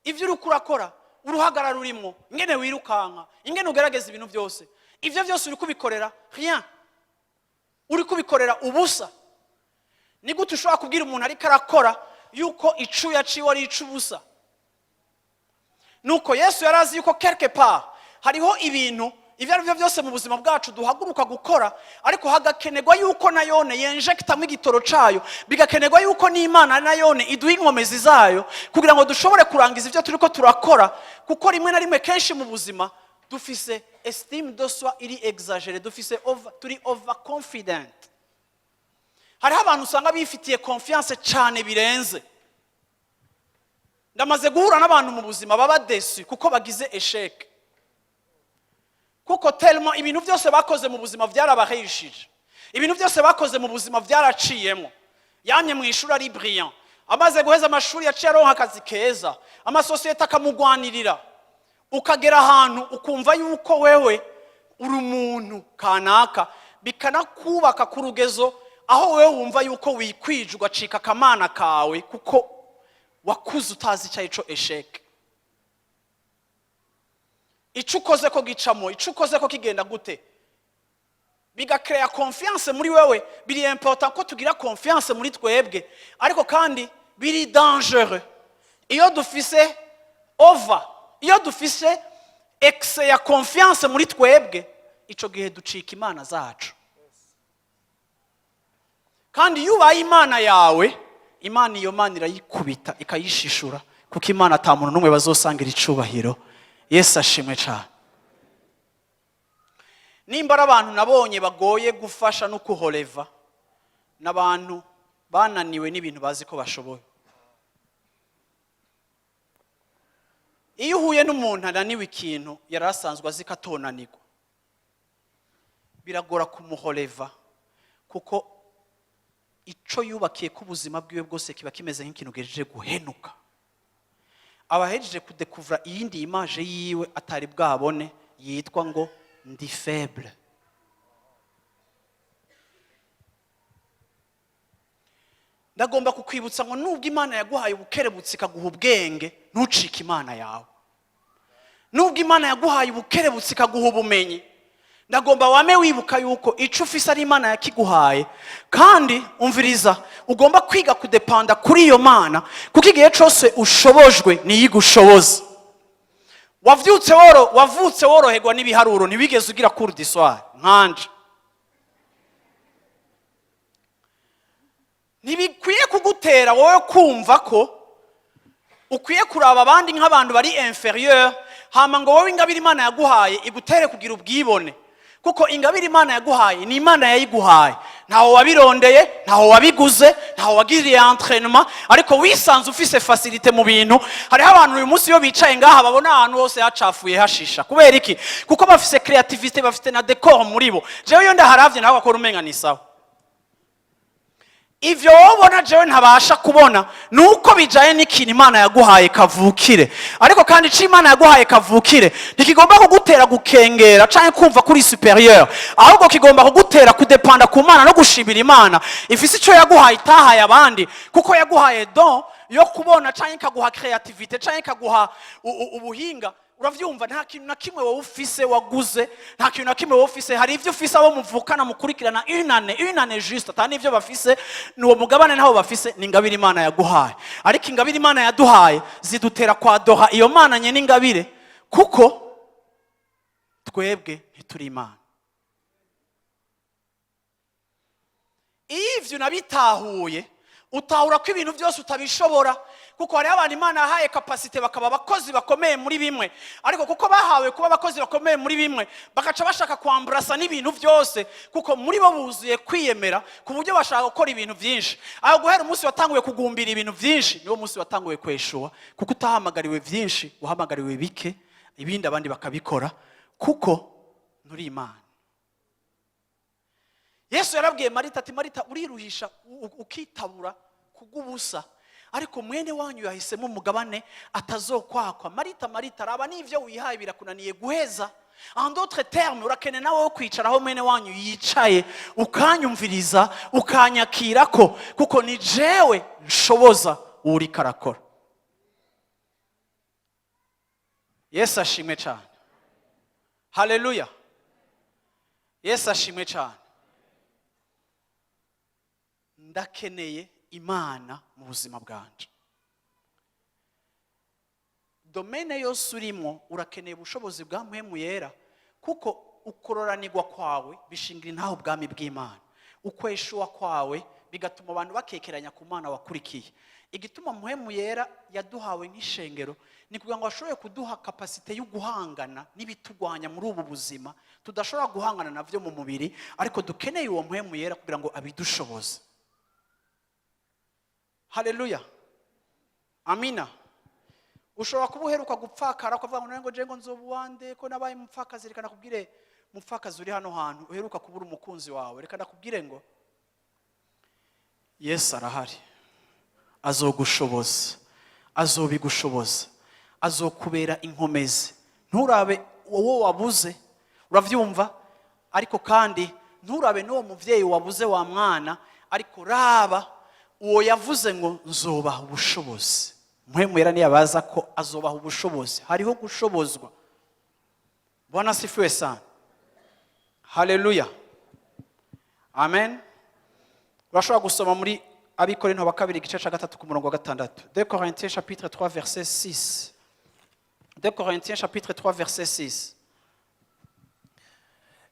A: Ibyo uri kurakora, uruhagarara urimo, ingene wirukanka, ingene ugerageza ibintu byose, ibyo byose uri kubikorera rien, uri kubikorera ubusa." Ni gute ushobora kubwira umuntu ariko arakora yuko icuya ciwe ari icubusa? Nuko Yesu yari azi yuko quelque part hariho ibintu. Ibyo ari byo byose mu buzima bwacu duhaguruka gukora, ariko hagakenerwa yuko nayone yenjectamo igitoro cayo, bigakenerwa yuko n'Imana nayone iduha inkomezi zayo kugira ngo dushobore kurangiza ibyo turiko turakora. Kuko rimwe na rimwe, kenshi mu buzima, dufise estime de soi iri exagérée, dufise over, turi over confident. Hariho abantu usanga bifitiye confiance cyane birenze. Ndamaze guhura n'abantu mu buzima baba déçus kuko bagize échec, kuko tellement ibintu byose bakoze mu buzima byarabaheshije, ibintu byose bakoze mu buzima byaraciyemo. Yamye mu ishuri ari brillant, amaze guheza amashuri yaciye aronka akazi keza, amasosiyete akamugwanirira. Ukagera ahantu ukumva yuko wewe uri umuntu kanaka, bikanakubaka ku rugezo aho wewe wumva yuko wikwije, ugacika akamana kawe, kuko wakuze utazi icyo ari cyo échec. Icyo ukoze ko gicamo, icyo ukoze ko kigenda gute, bigacréa confiance muri wewe. Biri important ko tugira confiance muri twebwe, ariko kandi biri dangereux iyo dufise over, iyo dufise excès ya confiance muri twebwe. Icyo gihe ducika imana zacu. Kandi iyo ubaye imana yawe, Imana, iyo mana irayikubita ikayishishura, kuko Imana ata muntu n'umwe bazosangira icubahiro. Yesu ashimwe cyane. Nimba ari abantu nabonye bagoye gufasha no kuhoreva, n'abantu bananiwe n'ibintu bazi ko bashoboye. Iyo uhuye n'umuntu ananiwe ikintu yari asanzwe azi ko atonanirwa, biragora kumuhoreva, kuko ico yubakiye ko ubuzima bwiwe bwose kiba kimeze nk'ikintu gejeje guhenuka. Aba ahejeje kudécouvra iyindi image yiwe atari bwabone, yitwa ngo ndi faible. Ndagomba kukwibutsa ngo nubwo Imana yaguhaye ubukerebutsi, ikaguha ubwenge, ntucike imana yawe. Nubwo Imana yaguhaye ubukerebutsi, ikaguha ubumenyi, ndagomba wame wibuka yuko icyo ufise ari Imana yakiguhaye. Kandi umviriza, ugomba kwiga kudépenda kuri iyo Mana, kuko igihe cyose ushobojwe niyo igushoboza. Wavyutse woro, wavutse woroherwa n'ibiharuro, ntiwigeze ugira cours du soir nkanje. Ntibikwiye kugutera wowe kumva ko ukwiye kuraba abandi nk'abantu bari inférieur, hama ngo wowe ingabire Imana yaguhaye igutere kugira ubwibone. Kuko ingabire Imana yaguhaye ni Imana yayiguhaye, ntaho wabirondeye, ntaho wabiguze, ntaho wagiriye entraînement, ariko wisanze ufise facilité mu bintu. Hariho abantu uyu munsi iyo bicaye ngaha babona ahantu hose hacafuye, hashisha. Kubera iki? Kuko bafise créativité, bafite na décor muri bo. Jewe iyo ndaharavye nawe akora umenga ni sawa. Ivyo wowe ubona jewe ntabasha kubona ni uko bijaye n'ikintu Imana yaguhaye kavukire. Ariko kandi ico Imana yaguhaye kavukire ntikigomba kugutera gukengera canke kumva kuri supérieur, ahubwo kigomba kugutera kudépenda ku Mana no gushimira Imana ifise ico yaguhaye itahaye abandi. Kuko yaguhaye don yo kubona, canke ikaguha créativité, canke ikaguha ubuhinga. Uravyumva? Nta kintu na kimwe wowe ufise waguze, nta kintu na kimwe wowe ufise. Hari ivyo ufise abo muvukana mukurikirana une année, une année juste, ata n'ivyo bafise, ni uwo mugabane ntawo bafise. Ni ingabire Imana yaguhaye. Ariko ingabire Imana yaduhaye zidutera kwadoha iyo Mana nyene ingabire, kuko twebwe ntituri Imana. Iyo ivyo unabitahuye, utahura ko ibintu byose utabishobora. Kuko hariho abantu Imana yahaye capacité bakaba abakozi bakomeye muri bimwe, ariko kuko bahawe kuba abakozi bakomeye muri bimwe, bagaca bashaka kwamburasa n'ibintu byose, kuko muri bo buzuye kwiyemera ku buryo bashaka gukora ibintu byinshi. Aho guhera umunsi watanguye kugumbira ibintu byinshi, niwo munsi watanguye kwéchoua, kuko utahamagariwe byinshi, wahamagariwe bike, ibindi abandi bakabikora, kuko nturi Imana. Yesu yarabwiye Marita ati: "Marita, uriruhisha ukitabura kubw'ubusa, ariko mwene wanyu yahisemo umugabane atazokwakwa." Marita, Marita, raba n'ibyo wihaye birakunaniye guheza. En d'autres termes, urakeneye nawe wo kwicara aho mwene wanyu yicaye, ukanyumviriza, ukanyakira ko kuko ni jewe nshoboza uriko arakora. Yesu ashimwe cyane. Haleluya! Yesu ashimwe cyane. Ndakeneye Imana mu buzima bwanje. Domaine yose urimo, urakeneye ubushobozi bwa Mpwemu Yera, kuko Ukororanirwa kwawe bishingira intaho ubwami bw'Imana, ukweshuwa kwawe bigatuma abantu bakekeranya ku Mana wakurikiye. Igituma Muhemu Yera yaduhawe nk'ishengero ni kugira ngo ashobore kuduha capacité yo guhangana n'ibitugwanya muri ubu buzima tudashobora guhangana nabyo mu mubiri, ariko dukeneye uwo Muhemu Yera kugira ngo abidushoboze. Haleluya, amina. Ushobora kuba uheruka gupfakara, ukavuga ngo ngo ngo nzoba uwande ko nabaye umupfakazi. Reka nakubwire, mupfakazi uri hano hantu uheruka kubura umukunzi wawe, reka nakubwire ngo Yesu arahari, azogushoboza, azobigushoboza, azokubera inkomezi. Nturabe wowe wabuze, urabyumva? Ariko kandi nturabe n'uwo mubyeyi wabuze wa mwana, ariko raba uwo yavuze ngo nzobaha ubushobozi. Mpwemu Yera niyabaza ko azobaha ubushobozi, hariho gushobozwa. Bwana asifiwe sana, haleluya, amen. Urashobora gusoma muri Abikorinto wa kabiri, igice cya 3, ku murongo wa 6. 2 Corinthiens chapitre 3 verset 6. 2 Corinthiens chapitre 3 verset 6.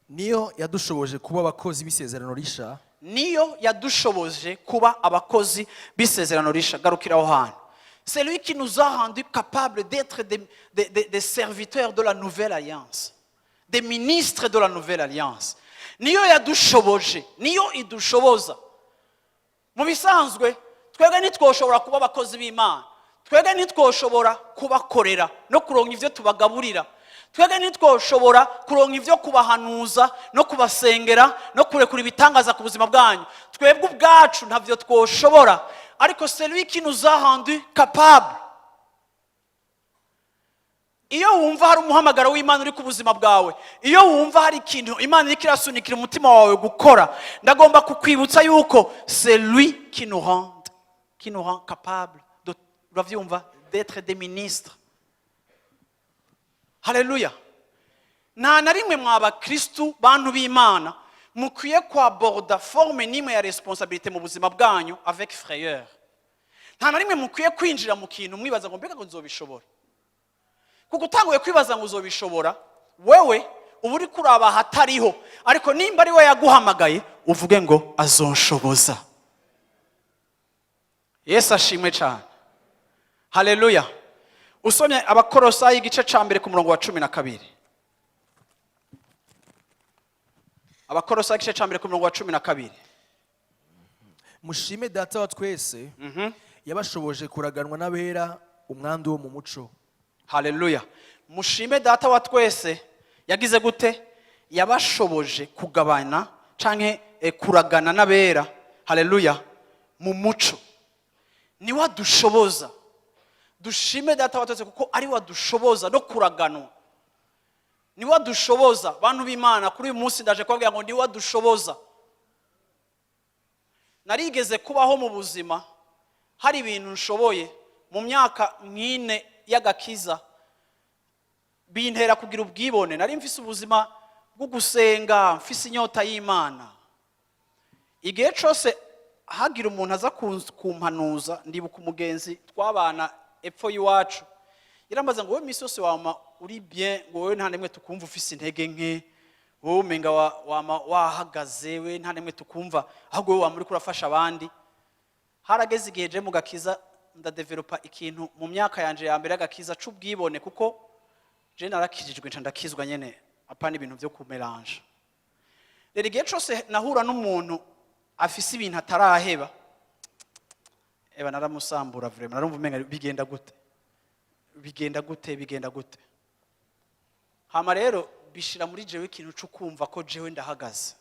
B: Niyo yadushoboje kuba abakozi b'isezerano risha.
A: Niyo yadushoboje kuba abakozi b'isezerano risha. Garukira aho hantu. C'est lui qui nous a rendu capables d'être des serviteurs de la nouvelle alliance, des ministres de la nouvelle alliance. Niyo yadushoboje, niyo idushoboza. Mu bisanzwe twebwe ntitwoshobora kuba abakozi b'Imana, twebwe ntitwoshobora kubakorera no kuronka ibyo tubagaburira, twebwe ntitwoshobora kuronka ibyo kubahanuza no kubasengera no kurekura ibitangaza ku buzima bwanyu. Twebwe ubwacu ntabyo twoshobora, ariko c'est lui qui nous a rendu capable. Iyo wumva hari umuhamagaro w'Imana uri ku buzima bwawe, iyo wumva hari ikintu Imana iriko irasunikira umutima wawe gukora, ndagomba kukwibutsa yuko c'est lui qui nous rend capable de, uravyumva, d'être des ministres. Haleluya. Nta na rimwe mwa bakristu, bantu b'Imana, mukwiye kwaborda forme n'imwe ya responsabilité mu buzima bwanyu avec frayeur. Nta na rimwe mukwiye kwinjira mu kintu mwibaza ngo mbega ngo nzobishobora, kuko utanguye kwibaza ngo uzobishobora, wewe uba uri kuraba ahatariho. Ariko nimba ari we yaguhamagaye, uvuge ngo azonshoboza. Yesu ashimwe cyane, haleluya. Usomye Abakorosayi igice cya 1 ku murongo wa 12. Abakorosayi igice cya 1 ku murongo wa 12.
B: Mushime Data wa twese yabashoboje kuraganwa n'abera umwandu wo mu muco.
A: Haleluya. Mushime Data wa twese yagize gute? Yabashoboje kugabana canke kuragana n'abera, haleluya, mu muco. Niwe adushoboza. Dushime Data wa twese kuko ari we adushoboza no kuraganwa, niwe adushoboza. Bantu b'Imana, kuri uyu munsi ndaje kubabwira ngo niwe adushoboza. Narigeze kubaho mu buzima hari ibintu nshoboye mu myaka nk'ine y'agakiza, bintera kugira ubwibone. Nari mfise ubuzima bwo gusenga, mfise inyota y'Imana. Igihe cyose hagira umuntu aza kumpanuza, ndibuka umugenzi twabana epfo y'iwacu, yarambaza ngo wowe iminsi yose wama uri bien, ngo wowe nta nimwe tukumva ufise intege nke, wowe umenga wama wahagaze, we nta nimwe tukumva, ahubwo wowe wama uriko urafasha abandi. Harageze igihe je mu gakiza ndadevelopa ikintu mu myaka yanje ya mbere y'agakiza c'ubwibone, kuko je narakijijwe nca ndakizwa nyene, apana ibintu vyo kumeranja. Rero igihe cose nahura n'umuntu afise ibintu ataraheba, eba naramusambura vraiment. Narumva umenga bigenda gute, bigenda gute, bigenda gute? Hama rero bishira muri jewe ikintu co kumva ko jewe ndahagaze.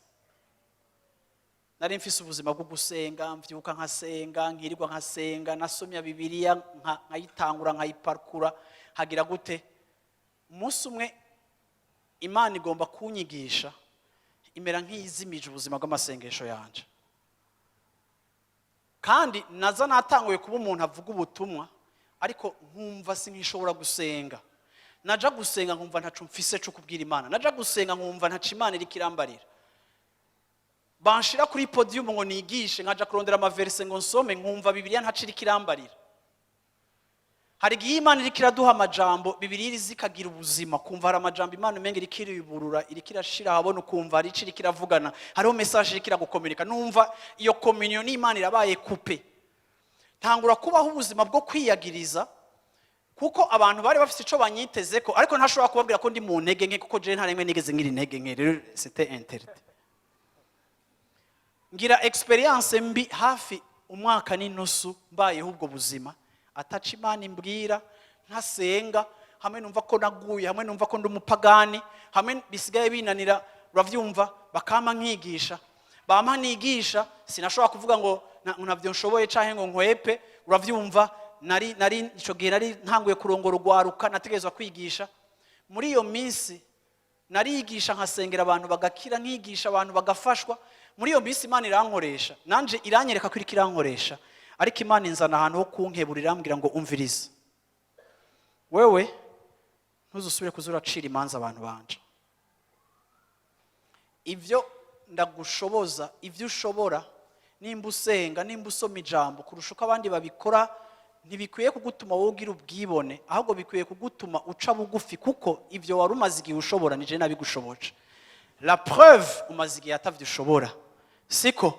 A: Nari mfise ubuzima bwo gusenga, mvyuka nkasenga, nkirirwa nkasenga, nasomya Bibiliya nkayitangura, nkayiparkura, hagira gute. Umunsi umwe Imana igomba kunyigisha, imera nk'iyizimije ubuzima bw'amasengesho yanje. Kandi naza natanguye kuba umuntu avuga ubutumwa, ariko nkumva sinkishobora gusenga. Naja gusenga nkumva ntaco mfise co kubwira Imana, naja gusenga nkumva ntaco Imana iriko irambarira. Banshira kuri podium ngo nigishe, nkaja kurondera amaverse ngo nsome, nkumva Bibiliya ntaco iriko irambarira. Hari igihe Imana iriko iraduha amajambo, Bibiliya zikagira ubuzima, kumva hari amajambo Imana umenga iriko iriburura, iriko irashira ahabona, ukumva hari ico iriko iravugana, hariho message iriko iragukominika. Numva iyo communion n'Imana irabaye coupée. Ntangura kubaho ubuzima bwo kwiyagiriza, kuko abantu bari bafite ico banyiteze ko, ariko ntashobora kubabwira ko ndi mu ntege nke, kuko jewe nta rimwe nigeze ngira intege nke. Rero c'était interdit. Ngira expérience mbi, hafi umwaka n'inusu mbayeho ubwo buzima, ataca Imana imbwira, ntasenga, hamwe numva ko naguye, hamwe numva ko ndi umupagani, hamwe bisigaye binanira. Uravyumva, bakampa nkigisha, bampa nigisha, sinashobora kuvuga ngo ntabyo nshoboye canke ngo nkwepe. Uravyumva, nari ico gihe nari ntanguye kurongora urwaruka, nategerezwa kwigisha. Muri iyo minsi narigisha, nkasengera abantu bagakira, nkigisha abantu bagafashwa. Muri iyo minsi Imana irankoresha, nanje iranyereka ko iriko irankoresha, ariko Imana inzana ahantu ho kunkebura, irambwira ngo: "Umviriza wewe, ntuzusubire kuza uracira imanza abantu banje. Ibyo ndagushoboza, ibyo ushobora, nimba usenga, nimba usoma ijambo kurusha uko abandi babikora, ntibikwiye kugutuma wowe ugira ubwibone, ahubwo bikwiye kugutuma uca bugufi, kuko ibyo wari umaze igihe ushobora nije nabigushoboje. La preuve, umaze igihe atavyo ushobora, siko?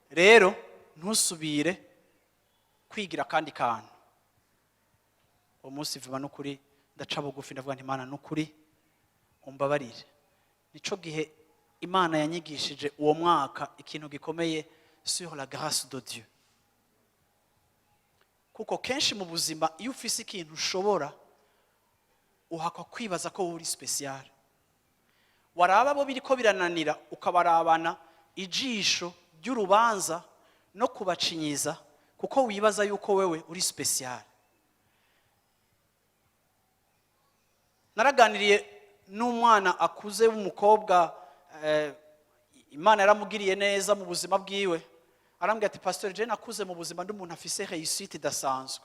A: Rero ntusubire kwigira akandi kantu." Uwo munsi vuba n'ukuri ndaca bugufi, ndavuga nti: "Imana, n'ukuri umbabarire." Nico gihe Imana yanyigishije uwo mwaka ikintu gikomeye sur la grâce de Dieu, kuko kenshi mu buzima iyo ufise ikintu ushobora, uhakwa kwibaza ko wowe uri spécial, waraba bo biriko birananira ukabarabana ijisho ry'urubanza no kubacinyiza, kuko wibaza yuko wewe uri spécial. Naraganiriye n'umwana akuze w'umukobwa, Imana yaramugiriye neza mu buzima bwiwe. Arambwira ati: "Pasteur, je nakuze mu buzima ndi umuntu afise réussite idasanzwe.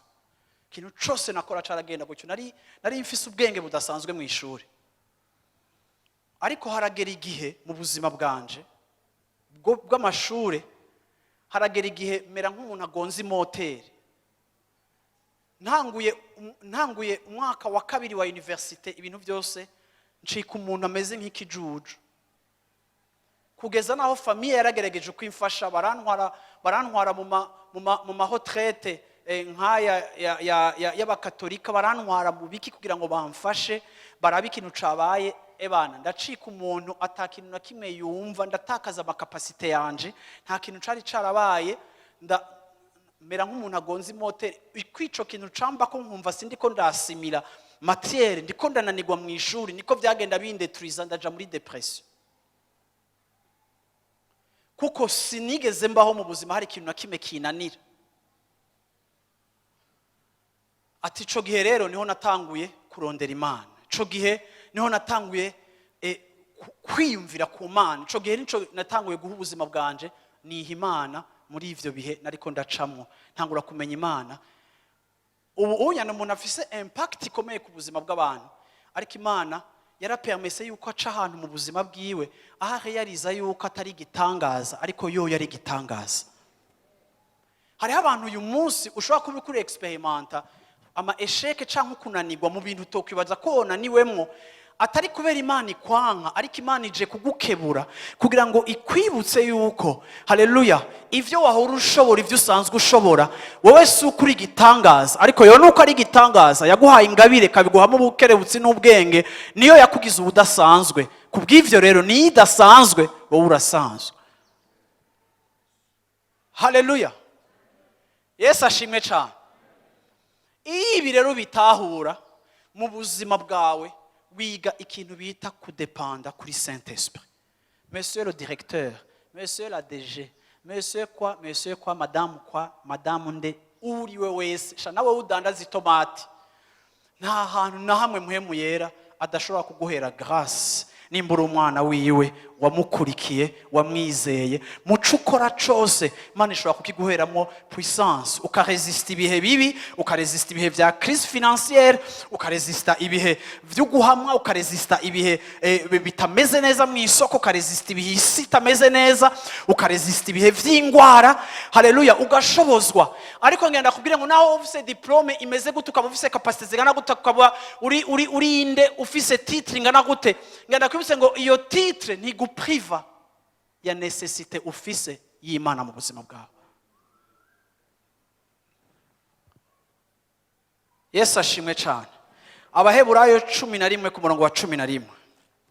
A: Ikintu cose nakora caragenda gutyo. Nari mfise ubwenge budasanzwe mu ishuri, ariko haragera igihe mu buzima bwanje bw'amashure, haragera igihe mera nk'umuntu agonze imoteri. Ntanguye umwaka wa kabiri wa université, ibintu byose ncika umuntu ameze nk'ikijuju, kugeza naho famille yaragerageje kwimfasha, barantwara mu ma retraite nk'aya y'abakatolika, barantwara mu biki kugira ngo bamfashe barabe ikintu cabaye. Ebana, ndacika umuntu ata kintu na kimwe yumva, ndatakaza ama capacités yanje, nta kintu cari carabaye, nda mera nk'umuntu agonze imoteri. Kwico kintu camba ko nkumva sindi ko ndasimira matière, ndiko ndananirwa mu ishuri, niko byagenda bindeturiza, ndaja muri dépression, kuko sinigeze mbaho mu buzima hari ikintu na kimwe kinanira." Ati: "Ico gihe rero niho natanguye kurondera Imana, ico gihe niho natanguye kwiyumvira ku Mana, ico gihe nico natanguye guha ubuzima bwanje, niha Imana. Muri ivyo bihe nariko ndacamwo, ntangura kumenya Imana." Ubu unyana umuntu afise impact ikomeye ku buzima bw'abantu, ariko Imana yarapermise yuko aca ahantu mu buzima bwiwe aho areyariza yuko atari igitangaza, ariko yo yari igitangaza. Hariho abantu uyu munsi ushobora kuba uri experimenta ama échecs cyangwa kunanirwa mu bintu utokwibaza ko wonaniwemwo, atari kubera Imana ikwanka, ariko Imana ije kugukebura kugira ngo ikwibutse yuko, haleluya, ivyo wahora ushobora, ivyo usanzwe ushobora wowe, si uko uri igitangaza, ariko yo nuko ari igitangaza, yaguhaye ingabire, ikabiguhamo ubukerebutsi n'ubwenge, niyo yakugize ubudasanzwe. Ku bw'ivyo rero niyo idasanzwe, wowe urasanzwe. Haleluya, Yesu ashimwe cyane. Iyo ibi rero bitahura mu buzima bwawe, wiga ikintu bita kudepanda kuri Saint Esprit. Monsieur le directeur, monsieur la DG, monsieur quoi, monsieur quoi, madame quoi, madame nde, uriwe wese sha, nawe udandaza itomati, nta hantu na hamwe Mpwemu Yera adashobora kuguhera grâce nimba uri umwana wiwe. Wamukurikiye, wamwizeye, muco ukora cose Imana ishobora kukiguheramo puissance, ukaresista ibihe bibi, ukaresista ibihe vya crise financière, ukaresista ibihe vyo guhamwa, ukaresista ibihe bitameze neza mu isoko, ukaresista ibihe isi itameze neza, ukaresista ibihe vy'ingwara. Haleluya! Ugashobozwa. Ariko ngenda kubwira ngo naho ufise diplôme imeze gute, ukaba ufise capacité zingana gute, ukaba uri inde, ufise titre ingana gute, ngenda kwibutse ngo iyo titre ntigupriva ya nécessité ufise y'Imana mu buzima bwawe. Yesu ashimwe cyane. Abaheburayo 11 ku murongo wa 11.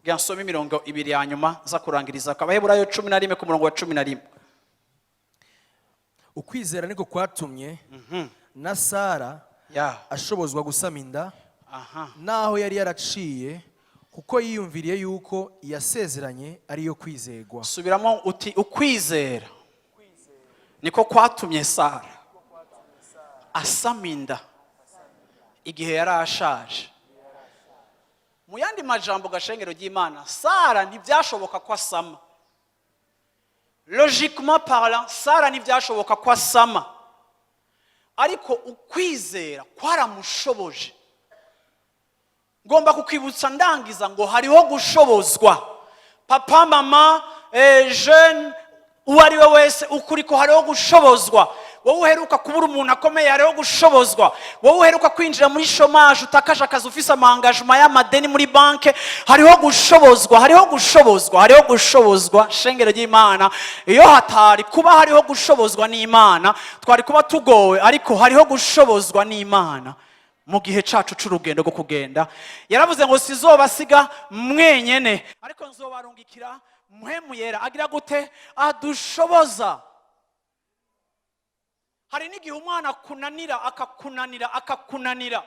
A: Ngira nsome imirongo ibiri ya nyuma nza kurangiriza. Abaheburayo 11 ku murongo wa 11.
B: Ukwizera niko kwatumye na Sara ashobozwa gusama inda naho yari yaraciye, kuko yiyumviriye yuko yasezeranye ariyo kwizegwa.
A: Subiramo uti: "Ukwizera niko kwatumye Sara asama inda igihe yari ashaje." Mu yandi majambo, gashengero ry'Imana, Sara ntibyashoboka ko asama. Logiquement parlant, Sara ntibyashoboka ko asama, ariko ukwizera kwaramushoboje. Ngomba kukwibutsa ndangiza ngo hariho gushobozwa. Papa, mama, jeune, uwo ari we wese ukuri ko hariho gushobozwa. Wowe uheruka kubura umuntu akomeye, hariho gushobozwa. Wowe uheruka kwinjira muri chômage, utakaje akazi, ufise ama engagements y'amadeni muri banke, hariho gushobozwa, hariho gushobozwa, hariho gushobozwa. Shengero ry'Imana, iyo hatari kuba hariho gushobozwa n'Imana, twari kuba tugowe. Ariko hariho gushobozwa n'Imana mu gihe cacu c'urugendo rwo kugenda. Yaravuze ngo: "Sizobasiga mwenyene, ariko nzobarungikira Mpwemu Yera." Agira gute? Adushoboza. Hari n'igihe umwana akunanira, akakunanira, akakunanira,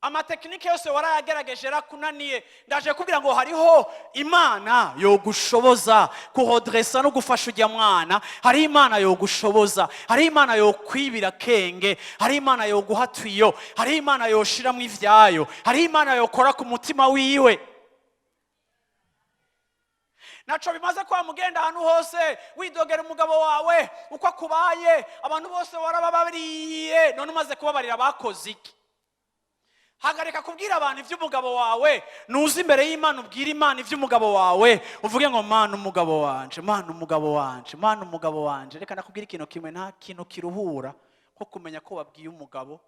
A: ama techniques yose warayagerageje yarakunaniye. Ndaje kubwira ngo hariho Imana yogushoboza kuhodresa no gufasha ujya mwana. Hariho Imana yogushoboza, hariho Imana yokwibira kenge, hariho Imana yoguha tuyo, hariho Imana yoshiramo ivyayo, hariho Imana yokora ku mutima wiwe. Naco bimaze kwa mugenda ahantu hose widogera umugabo wawe uko akubaye. Abantu bose warababariye, none umaze kubabarira bakoze iki? Hagarika kubwira abantu iby'umugabo wawe, nuza imbere y'Imana ubwire Imana iby'umugabo wawe, uvuge ngo: "Mana, umugabo wanje, Mana, umugabo wanje, Mana, umugabo wanje." Reka nakubwira ikintu kimwe: nta kintu kiruhura nko kumenya ko wabwiye umugabo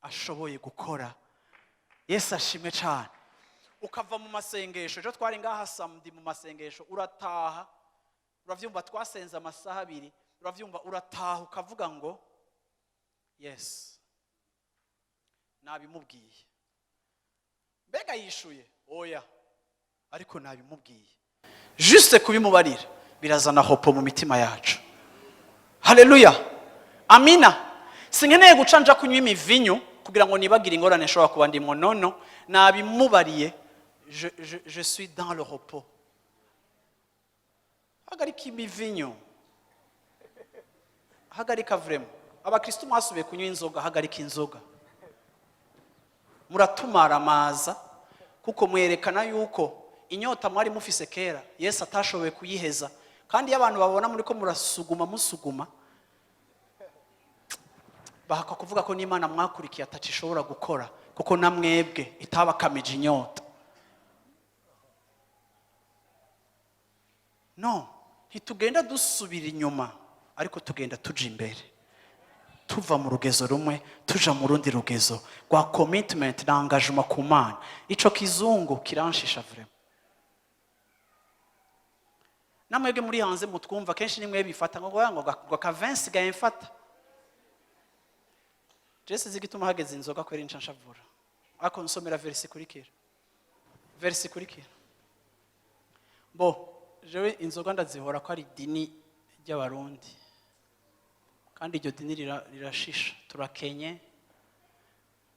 A: ashoboye gukora. Yesu ashimwe cyane. Ukava mu masengesho, ejo twari ngaha samedi mu masengesho, urataha, urabyumva, twasenze amasaha 2, urabyumva, urataha ukavuga ngo: "Yes, nabimubwiye." Mbega yishuye? Oya, ariko nabimubwiye. Juste kubimubarira birazana repos mu mitima yacu. Haleluya, amina. Sinkeneye guca nja kunywa imivinyu kugira ngo nibagire ingorane nshobora kuba ndimo. Nono nabimubariye, je suis dans le repos. Hagarika imivinyu, hagarika vraiment. Abakristo mwasubiye kunywa inzoga, hagarika inzoga, muratumara amaza, kuko mwerekana yuko inyota mwari mufise kera Yesu atashoboye kuyiheza. Kandi iyo abantu babona muri ko murasuguma, musuguma, bahaka kuvuga ko n'Imana mwakurikiye atacishobora gukora, kuko na mwebwe itabakamije inyota. No ntitugenda dusubira inyuma, ariko tugenda tuja imbere, tuva mu rugezo rumwe tuja mu rundi rugezo rwa commitment na engagement ku Mana. Ico kizungu kiranshisha vraiment. Namwebwe muri hanze mutwumva kenshi nimwe bifata ngo akavensi gaye mfata. Jese zigituma hageze inzoga kwera inca nshavura. Ariko nsomera verset ikurikira, verset ikurikira. Bo jewe inzoga ndazihora ko ari idini ry'Abarundi, kandi iryo dini rirashisha. Turakenye.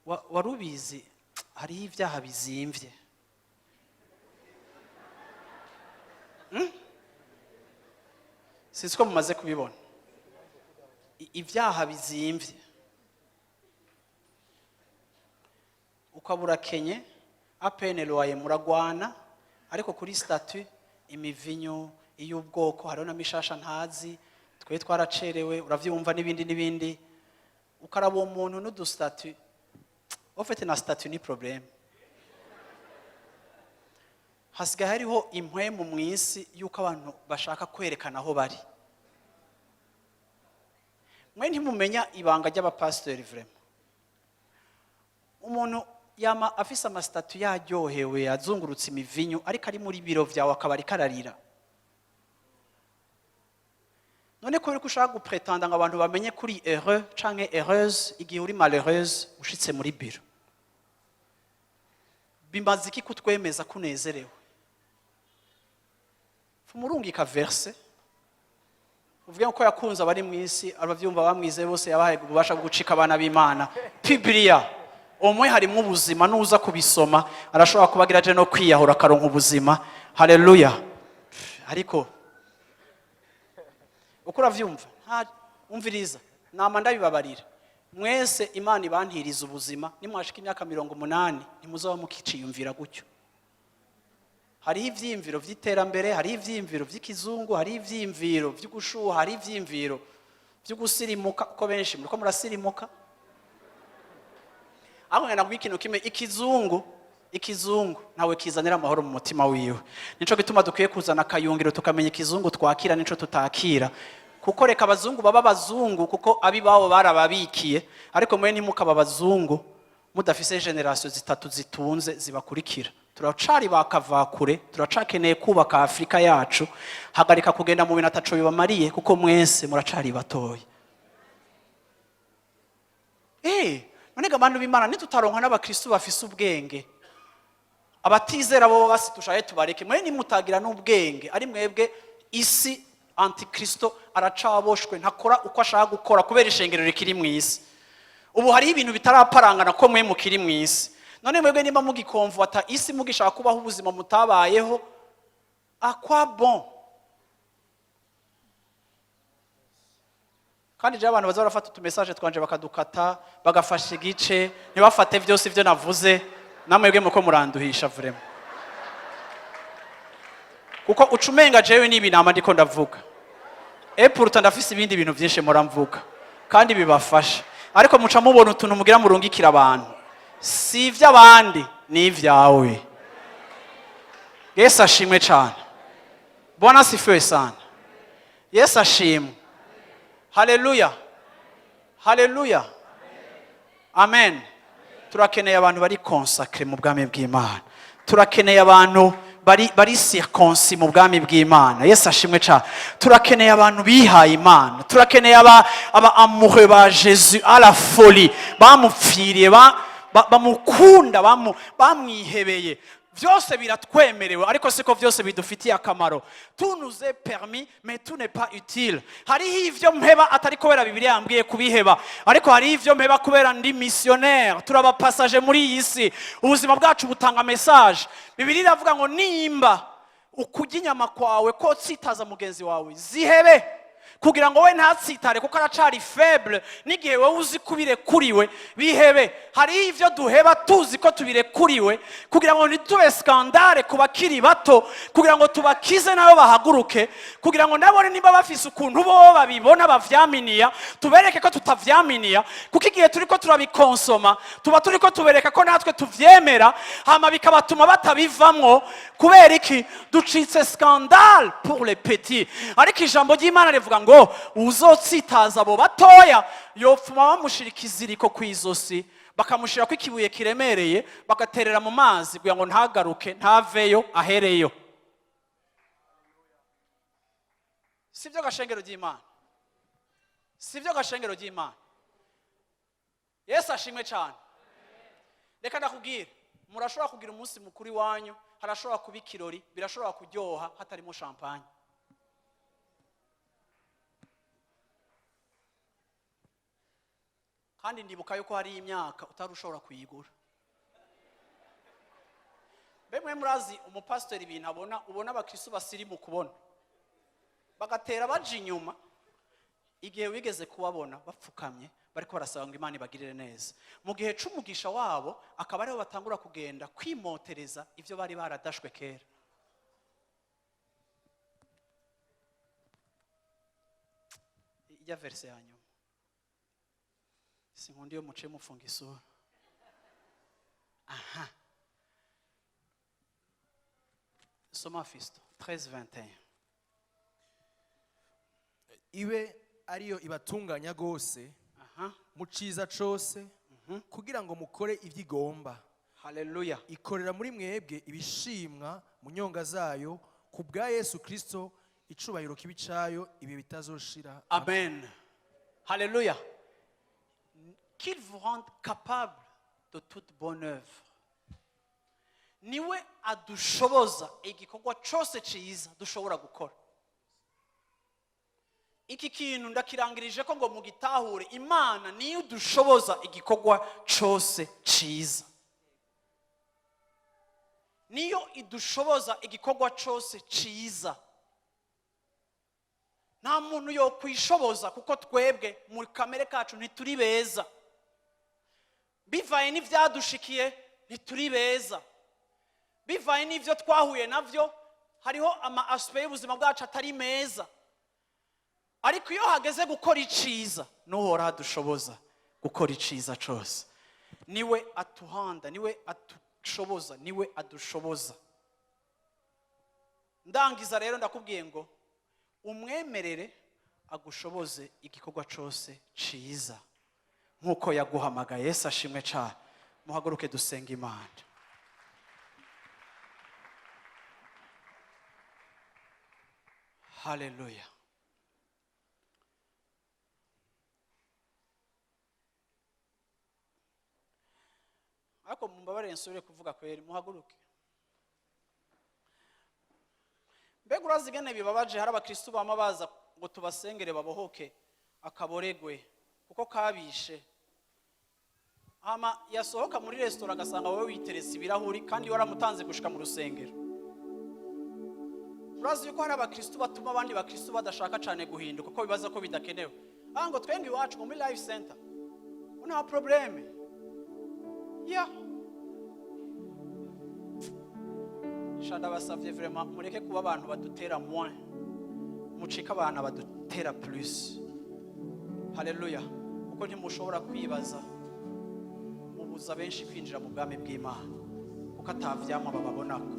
A: Wari ubizi hariho ibyaha bizimvye? Sinzi ko mumaze kubibona. Ibyaha bizimvye, ukaba urakenye, à peine loyer muragwana, ariko kuri statut Imivinyu iy'ubwoko, hariho na mishasha ntazi, twe twaracerewe, uravyumva, n'ibindi n'ibindi. Ukaraba uwo muntu n'udu statut ufite, na statut ni problème. Hasigaye hariho impwemu mu isi y'uko abantu bashaka kwerekana aho bari. Mwe ntimumenya ibanga ry'abapasitori. Vraiment, umuntu yama afise ama statut, yaryohewe, azungurutse imivinyu, ariko ari muri biro vyawe akaba ariko ararira. None kubera ko ushaka gupretanda ngo abantu bamenye kuri heureux canke heureuse igihe uri malheureuse, ushitse muri biro bimaze iki kutwemeza ko unezerewe? Fumurungika verse uvuge ko yakunze abari mu isi, abavyumva, bamwizeye bose, yabahaye ububasha bwo gucika abana b'Imana. Bibiliya umwe harimwo ubuzima, nuza kubisoma arashobora kuba agira aje no kwiyahura akaronka ubuzima. Haleluya! Ariko uko uravyumva, umviriza, nama ndabibabarira mwese. Imana ibantiriza ubuzima, nimwashika imyaka 80 ntimuzaba mukiciyumvira gutyo. Hariho ivyiyumviro vy'iterambere, hariho ivyiyumviro vy'ikizungu, hariho ivyiyumviro vy'ugushuha, hariho ivyiyumviro vy'ugusirimuka, kuko benshi muriko murasirimuka. Ariko ngenda kubwira ikintu kimwe: ikizungu ntawe kizanira amahoro mu mutima wiwe. Nico gituma dukwiye kuzana akayungiro, tukamenya ikizungu twakira nico tutakira. Kuko reka abazungu baba abazungu, kuko abibabo barababikiye, ariko mwe ntimukaba abazungu mudafise générations zitatu zitunze zibakurikira. Turacari bakavakure, turacakeneye kubaka Afurika yacu. Hagarika kugenda mu bintu ataco bibamariye, kuko mwese muracari batoya. None ga bantu b'Imana, nitutaronka n'abakristu bafise ubwenge, abatizera bo basi tushaye tubareke. Mwe nimutagira n'ubwenge, ari mwebwe isi, antikristo aracaboshwe, ntakora uko ashaka gukora kubera ishengero rikiri mu isi. Ubu hariho ibintu bitaraparangana ko mwe mukiri mu isi. None mwebwe niba mugikomvata isi, mugishaka kubaho ubuzima mutabayeho, à quoi bon? Kandi je, abantu baza barafata utu message twanje bakadukata, bagafasha igice, ntibafate byose ibyo navuze. Namwebwe muko muranduhisha vraiment, kuko uca umenga jewe n'ibi nama ndiko ndavuga. Et pourtant ndafise ibindi bintu byinshi muramvuga kandi bibafasha, ariko muca mubona utuntu mugira murungikira abantu. Si iby'abandi, ni ibyawe. Yesu ashimwe cyane. Bwana asifiwe sana. Yesu ashimwe. Haleluya, haleluya, amen. Turakeneye abantu bari consacrés mu bwami bw'Imana. Turakeneye abantu bari circoncis mu bwami bw'Imana. Yesu ashimwe cyane. Turakeneye abantu bihaye Imana. Turakeneye aba amoureux ba Jésus à la folie, bamupfiriye, bamukunda, bamwihebeye. Byose biratwemerewe, ariko siko byose bidufitiye akamaro. Tout nous est permis, mais tout n'est pas utile. Hariho ivyo mpeba atari kubera Bibiliya yambwiye kubiheba, ariko hariho ivyo mpeba kubera ndi missionnaire. Turaba passagers muri iyi si. Ubuzima bwacu butanga message. Bibiliya iravuga ngo nimba ukurya inyama kwawe ko tsitaza mugenzi wawe, zihebe, kugira ngo we ntatsitare, kuko aracari faible n'igihe wowe uzi ko ubirekuriwe. Bihebe. Hariho ivyo duheba tuzi ko tubirekuriwe, kugira ngo ntitube scandale ku bakiri bato, kugira ngo tubakize nabo bahaguruke, kugira ngo nabone niba bafise ukuntu bo babibona bavyaminiya, tubereke ko tutavyaminiya. Kuko igihe turiko turabikonsoma, tuba turiko tubereka ko natwe tuvyemera, hama bikabatuma batabivamwo. Kubera iki? Ducitse scandale pour les petits. Ariko ijambo ry'Imana rivuga ngo uzotsitaza abo batoya, yopfuma bamushira ikiziriko ku izosi, bakamushirako ikibuye kiremereye, bagaterera mu mazi kugira ngo ntagaruke, ntaveyo, ahereyo. Sibyo gashengero ry'Imana? Sibyo gashengero ry'Imana? Yesu ashimwe cyane. Reka ndakubwire, murashobora kugira umunsi mukuru iwanyu, harashobora kuba ikirori, birashobora kuryoha hatarimo champagne. Kandi ndibuka yuko hari imyaka utari ushobora kuyigura. Mbe mwe murazi umupasitori ibintu abona, ubona abakristo basirimu kubona bagatera baja inyuma, igihe wigeze kubabona bapfukamye bariko barasaba ngo Imana ibagirire neza, mu gihe c'umugisha wabo akaba ariho batangura kugenda kwimotereza ivyo bari baradashwe kera. Ijya verset ya nyuma, sinkunda iyo muciye mufunga isura. Aha, soma Fisto, 13 21.
B: Ibe ariyo ibatunganya rwose mu ciza cose, kugira ngo mukore ibyo igomba.
A: Haleluya.
B: Ikorera muri mwebwe ibishimwa mu nyonga zayo, ku bwa Yesu Kristo, icubahiro kibi cayo ibihe bitazoshira.
A: Amen. Alléluia. Qu'il vous rende capable de toute bonne œuvre. Niwe adushoboza igikorwa cyose cyiza dushobora gukora. Iki kintu ndakirangirije ko ngo mugitahure: Imana niyo idushoboza igikorwa cyose cyiza, niyo idushoboza igikorwa cyose cyiza. Nta muntu yo kwishoboza, kuko twebwe muri kamere kacu ntituri beza. Bivaye n'ibyadushikiye, ntituri beza. Bivaye n'ibyo twahuye nabyo, hariho ama aspects y'ubuzima bwacu atari meza. Ariko iyo hageze gukora iciza, n'Uhoraho adushoboza gukora iciza cyose. Niwe atuhanda, niwe adushoboza, niwe adushoboza. Ndangiza rero, ndakubwiye ngo umwemerere agushoboze igikorwa cyose ciza nk'uko yaguhamagaye. Yesu ashimwe cyane. Muhaguruke dusenga Imana. Haleluya. Ariko mumbabarire nsubire kuvuga kweri, muhaguruke. Mbega urazi ingene bibabaje? Hari abakristu bama baza ngo tubasengere babohoke akaboregwe kuko kabishe, hama yasohoka muri resitora agasanga wowe witeretse ibirahuri kandi waramutanze gushika mu rusengero. Urazi yuko hari abakristu batuma abandi bakristu badashaka cyane guhinduka, kuko bibaza ko bidakenewe. Ah, ngo twenge iwacu ngo muri Life Center ngo nta problème ya sha. Ndabasavye vraiment, mureke kuba abantu badutera moins, mucike abantu badutera plus. Haleluya. Kuko ntimushobora kwibaza, mubuza benshi kwinjira mu bwami bw'Imana kuko atavyamwa bababonako.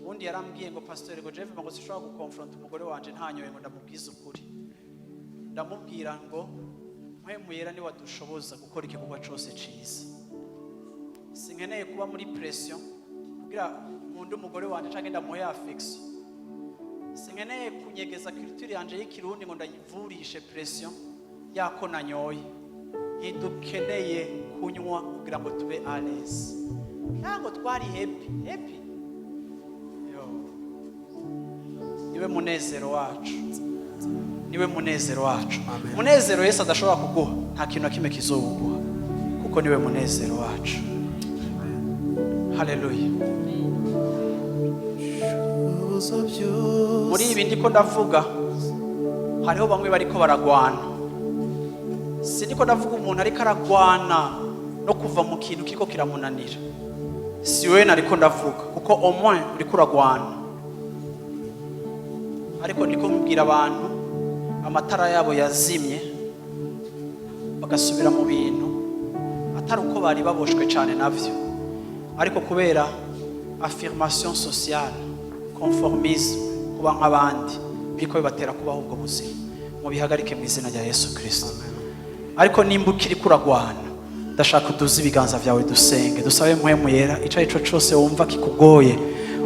A: Ubundi yarambwiye ngo: "Pasiteri," ngo, "jewe ngo sinshobora gukonfronta umugore wanje ntanyoye ngo ndamubwize ukuri." Ndamubwira ngo Mpwemu Yera niwe adushoboza gukora igikorwa cyose cyiza. Sinkeneye kuba muri pression kugira nkunde umugore wanje cyangwa ndamuhe affection. Sinkeneye kunyegeza culture yanje y'Ikirundi ngo ndayivurishe pression yako nanyoye. Ntidukeneye kunywa kugira ngo tube à l'aise. Ntabwo twari happy happy. Yo. Niwe munezero wacu, niwe munezero wacu.
B: Amen.
A: Munezero Yesu adashobora kuguha, nta kintu na kimwe kizowuguha, kuko niwe munezero wacu. Haleluya. Muri ibi ndiko ndavuga, hariho bamwe bariko baragwana. Si ndiko ndavuga umuntu ariko aragwana no kuva mu kintu kiriko kiramunanira, si wewe nariko ndavuga, kuko au moins uriko uragwana. Ariko ndiko mbwira abantu amatara yabo yazimye, bagasubira mu bintu atari uko bari baboshwe cyane navyo, ariko kubera affirmation sociale, conformisme, kuba nk'abandi, biriko bibatera kubaho ubwo buzima. Mubihagarike mu izina rya Yesu Kirisito. Ariko nimba ukiri kuragwana, ndashaka uduze ibiganza byawe, dusenge, dusabe Mpwemu Yera. Icyo ari cyo cyose wumva kikugoye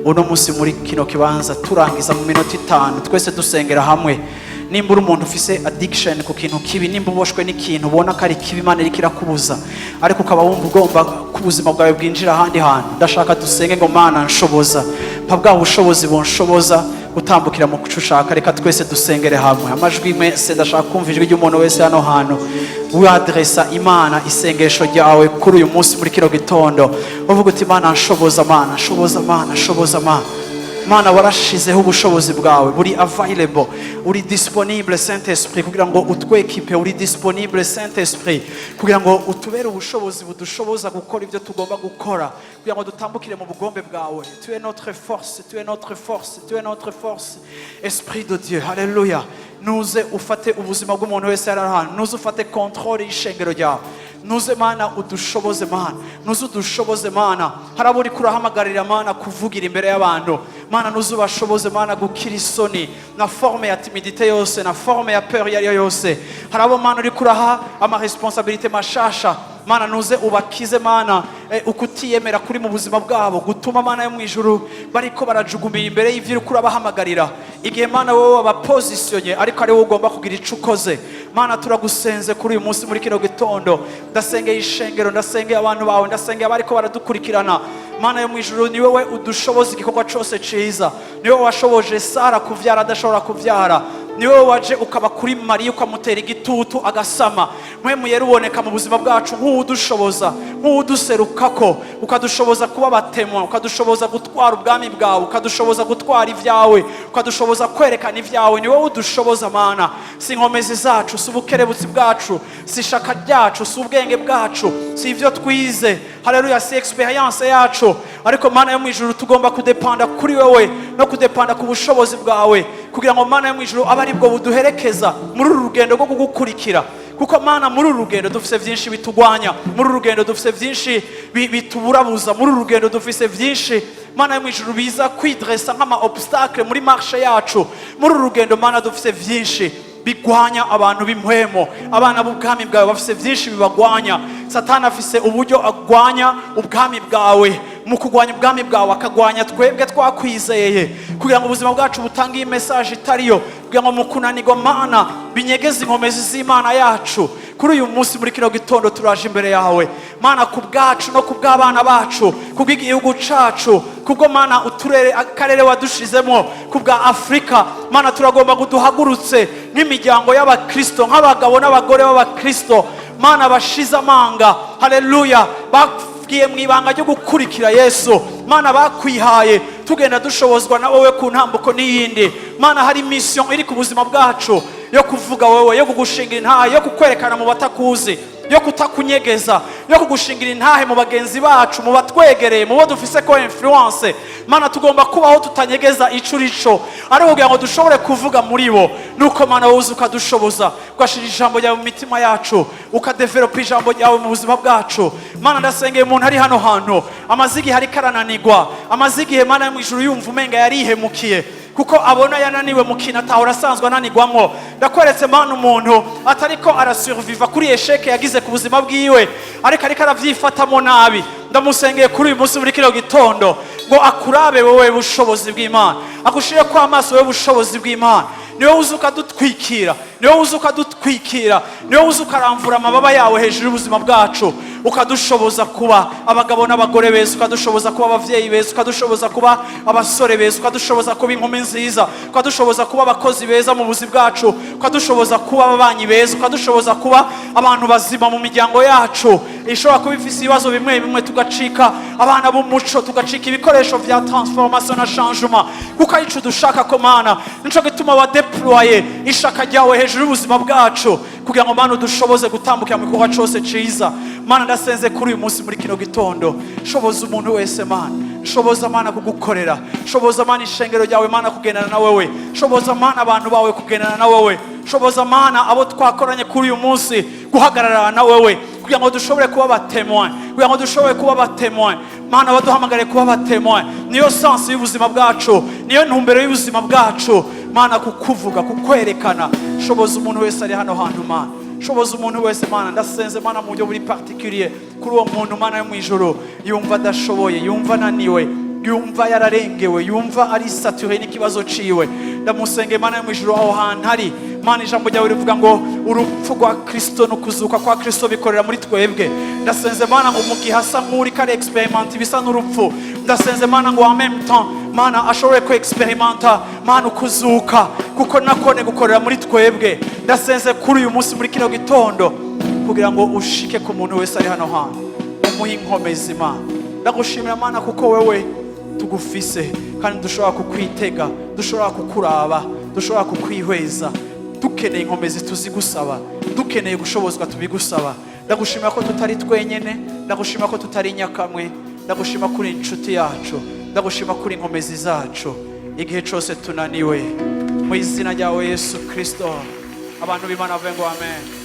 A: uno munsi muri kino kibanza, turangiza mu minota 5, twese dusengera hamwe. Nimba uri umuntu ufise addiction ku kintu kibi, nimba uboshwe n'ikintu ubona ko ari kibi, Imana iriko irakubuza, ariko ukaba wumva ugomba ko ubuzima bwawe bwinjira ahandi hantu, ndashaka dusenge ngo: "Mana, nshoboza, mpa bwa bushobozi bunshoboza gutambukira mu kuco ushaka." Reka twese dusengere hamwe, amajwi mwese. Ndashaka kumva ijwi ry'umuntu wese hano hantu wadresa Imana isengesho ryawe kuri uyu munsi, muri kino gitondo, uvuga uti: "Mana, nshoboza, Mana, nshoboza, Mana, nshoboza, Mana." Mana, warashizeho ubushobozi bwawe buri available, uri disponible, Saint Esprit, kugira ngo utwekipe. Uri disponible, Saint Esprit, kugira ngo utubere ubushobozi budushoboza gukora ibyo tugomba gukora, kugira ngo dutambukire mu bugombe bwawe. Tu es notre force, tu es notre force, tu es notre force, Esprit de Dieu. Haleluya. Nuze ufate ubuzima bw'umuntu wese ari ahantu, nuze ufate contrôle y'ishengero ryawe, nuze Mana udushoboze, Mana nuze udushoboze. Mana, hari abo uriko urahamagarira, Mana, kuvugira imbere y'abantu. Mana, nuze ubashoboze, Mana, gukira isoni na forme ya timidité yose na forme ya peur iyo ariyo yose. Hari abo, Mana, uriko uraha amaresponsabilités mashasha. Mana, nuze ubakize, Mana, ukutiyemera kuri mu buzima bwabo gutuma, Mana yo mu ijuru, bariko barajugumira imbere y'ivyo uriko urabahamagarira, igihe, Mana, wowe wabapositionnye ariko ari wowe ugomba kugira ico ukoze. Mana, turagusenze kuri uyu munsi muri kino gitondo. Ndasengeye ishengero, ndasengeye abantu bawe, ndasengeye abariko baradukurikirana. Mana yo mu ijuru, ni wowe udushoboza igikorwa cose ciza. Ni wowe washoboje Sara kuvyara adashobora kuvyara. Ni wowe waje ukaba kuri Mariya, ukamutera igitutu agasama. Mpwemu Yera, uboneka mu buzima bwacu nk'uwudushoboza, nk'uwuduserukako, ukadushoboza kuba abatémoins, ukadushoboza gutwara ubwami bwawe, ukadushoboza gutwara ibyawe, ukadushoboza kwerekana ibyawe. Ni wowe udushoboza, Mana. Si inkomezi zacu, si ubukerebutsi bwacu, si ishaka ryacu, si ubwenge bwacu, si ibyo twize, haleluya, si expérience yacu, ariko Mana yo mu ijuru, tugomba kudepanda kuri wowe no kudepanda ku bushobozi bwawe, kugira ngo, Mana yo mu ijuru, abe aribwo buduherekeza muri uru rugendo rwo kugukurikira. Kuko, Mana, muri uru rugendo dufise byinshi bitugwanya, muri uru rugendo dufise byinshi bituburabuza, muri uru rugendo dufise byinshi, Mana yo mu ijuru, biza kwidressa nk'ama obstacle muri marche yacu. Muri uru rugendo, Mana, dufise byinshi bigwanya abantu b'impwemo. Abana b'ubwami bwawe bafise byinshi bibagwanya. Satani afise uburyo agwanya ubwami bwawe. Mu kugwanya ubwami bwawe, akagwanya twebwe twakwizeye, kugira ngo ubuzima bwacu butange iyi message itariyo, kugira ngo mu kunanirwa, Mana, binyegeze inkomezi z'Imana yacu. Kuri uyu munsi muri kino gitondo, turaje imbere yawe, Mana, ku bwacu no ku bw'abana bacu, ku bw'igihugu cacu, kubwo, Mana, uturere, akarere wadushizemo, ku bwa Afurika. Mana, turagomba ngo duhagurutse nk'imiryango y'abakristo, nk'abagabo n'abagore b'abakristo, Mana, bashize amanga, haleluya, bagiye mu ibanga ryo gukurikira Yesu, Mana, bakwihaye, tugenda dushobozwa na wowe ku ntambuko n'iyindi. Mana, hari mission iri ku buzima bwacu yo kuvuga wowe, yo kugushingira intahe, yo kukwerekana mu batakuzi, yo kutakunyegeza, yo kugushingira intahe mu bagenzi bacu, mu batwegereye, mu bo dufise ko influence. Mana, tugomba kubaho tutanyegeza ico urico, ariko kugira ngo dushobore kuvuga muri bo, nuko, Mana, wowe uza ukadushoboza, ugashira ijambo ryawe mu mitima yacu, ukadevelopa ijambo ryawe mu buzima bwacu. Mana, ndasengeye umuntu ari hano hantu amaze igihe ariko arananigwa, amaze igihe, Mana yo mu ijuru, yumva umenga yarihemukiye kuko abona yananiwe mu kintu atahora asanzwe ananigwamwo. Ndakweretse, Mana, umuntu atariko arasurviva kuri échec yagize ku buzima bwiwe, ariko aravyifatamo nabi. Ndamusengeye kuri uyu munsi muri kino gitondo ngo akurabe wowe bushobozi bw'Imana, agushire ko amaso wowe bushobozi bw'Imana. Niwe uza ukadutwikira, niwe uza ukadutwikira, niwe uza ukaramvura amababa yawe hejuru y'ubuzima bwacu, ukadushoboza kuba abagabo n'abagore beza, ukadushoboza kuba ababyeyi beza, ukadushoboza kuba abasore beza, ukadushoboza kuba inkumi nziza, ukadushoboza kuba abakozi beza mu buzima bwacu, ukadushoboza kuba ababanyi beza, ukadushoboza kuba abantu bazima mu miryango yacu ishobora kuba ifise ibibazo bimwe bimwe, tugacika abana b'umuco, tugacika ibikoresho vya transformation na changement, kuko arico dushaka ko. Mana, nico gituma wadeploye ishaka ryawe hejuru y'ubuzima bwacu, kugira ngo, Mana, udushoboze gutambukira mu gikorwa cose ciza. Mana, ndasenze kuri uyu munsi muri kino gitondo, shoboza umuntu wese, Mana. Shoboza, Mana, kugukorera. Shoboza, Mana, ishengero ryawe, Mana, kugendana na wewe. Shoboza, Mana, abantu bawe kugendana na wewe. Shoboza, Mana, abo twakoranye kuri uyu munsi guhagararana na wewe, kugira ngo dushobore kuba abatémoins, kugira ngo dushobore kuba abatémoins. Mana, baduhamagare kuba abatémoins. Niyo sens y'ubuzima bwacu, niyo ntumbero y'ubuzima bwacu, Mana, kukuvuga, kukwerekana. Shoboza umuntu wese ari hano hantu, Mana. Shoboza umuntu wese, Mana. Ndasenze, Mana, mu buryo buri particulier kuri uwo muntu, Mana yo mu ijuru, yumva adashoboye, yumva ananiwe, yumva yararengewe, yumva ari saturé n'ikibazo ciwe. Ndamusenge, Mana yo mu ijuru, aho hantu ari. Mana, ijambo ryawe rivuga ngo urupfu rwa Kristo no kuzuka kwa Kristo bikorera muri twebwe. Ndasenze, Mana, ngo mu gihe asa nk'uriko ari expérimenta ibisa n'urupfu, ndasenze, Mana, ngo en même temps, Mana, ashobore ku expérimenta, Mana, ukuzuka, kuko nakone gukorera muri twebwe. Ndasenze kuri uyu munsi muri kino gitondo kugira ngo ushike ku muntu wese ari hano hantu, umuhe inkomezi. Mana, ndagushimira, Mana, kuko wewe tugufise. Kandi dushobora kukwitega, dushobora kukuraba, dushobora kukwihweza. Dukeneye inkomezi, tuzigusaba. Dukeneye gushobozwa, tubigusaba. Ndagushima ko tutari twenyene, ndagushima ko tutari nyakamwe, ndagushima kuri inshuti yacu, ndagushima kuri inkomezi zacu igihe cyose tunaniwe. Mu izina ryawe Yesu Kirisito, abantu b'Imana bavuge ngo amen.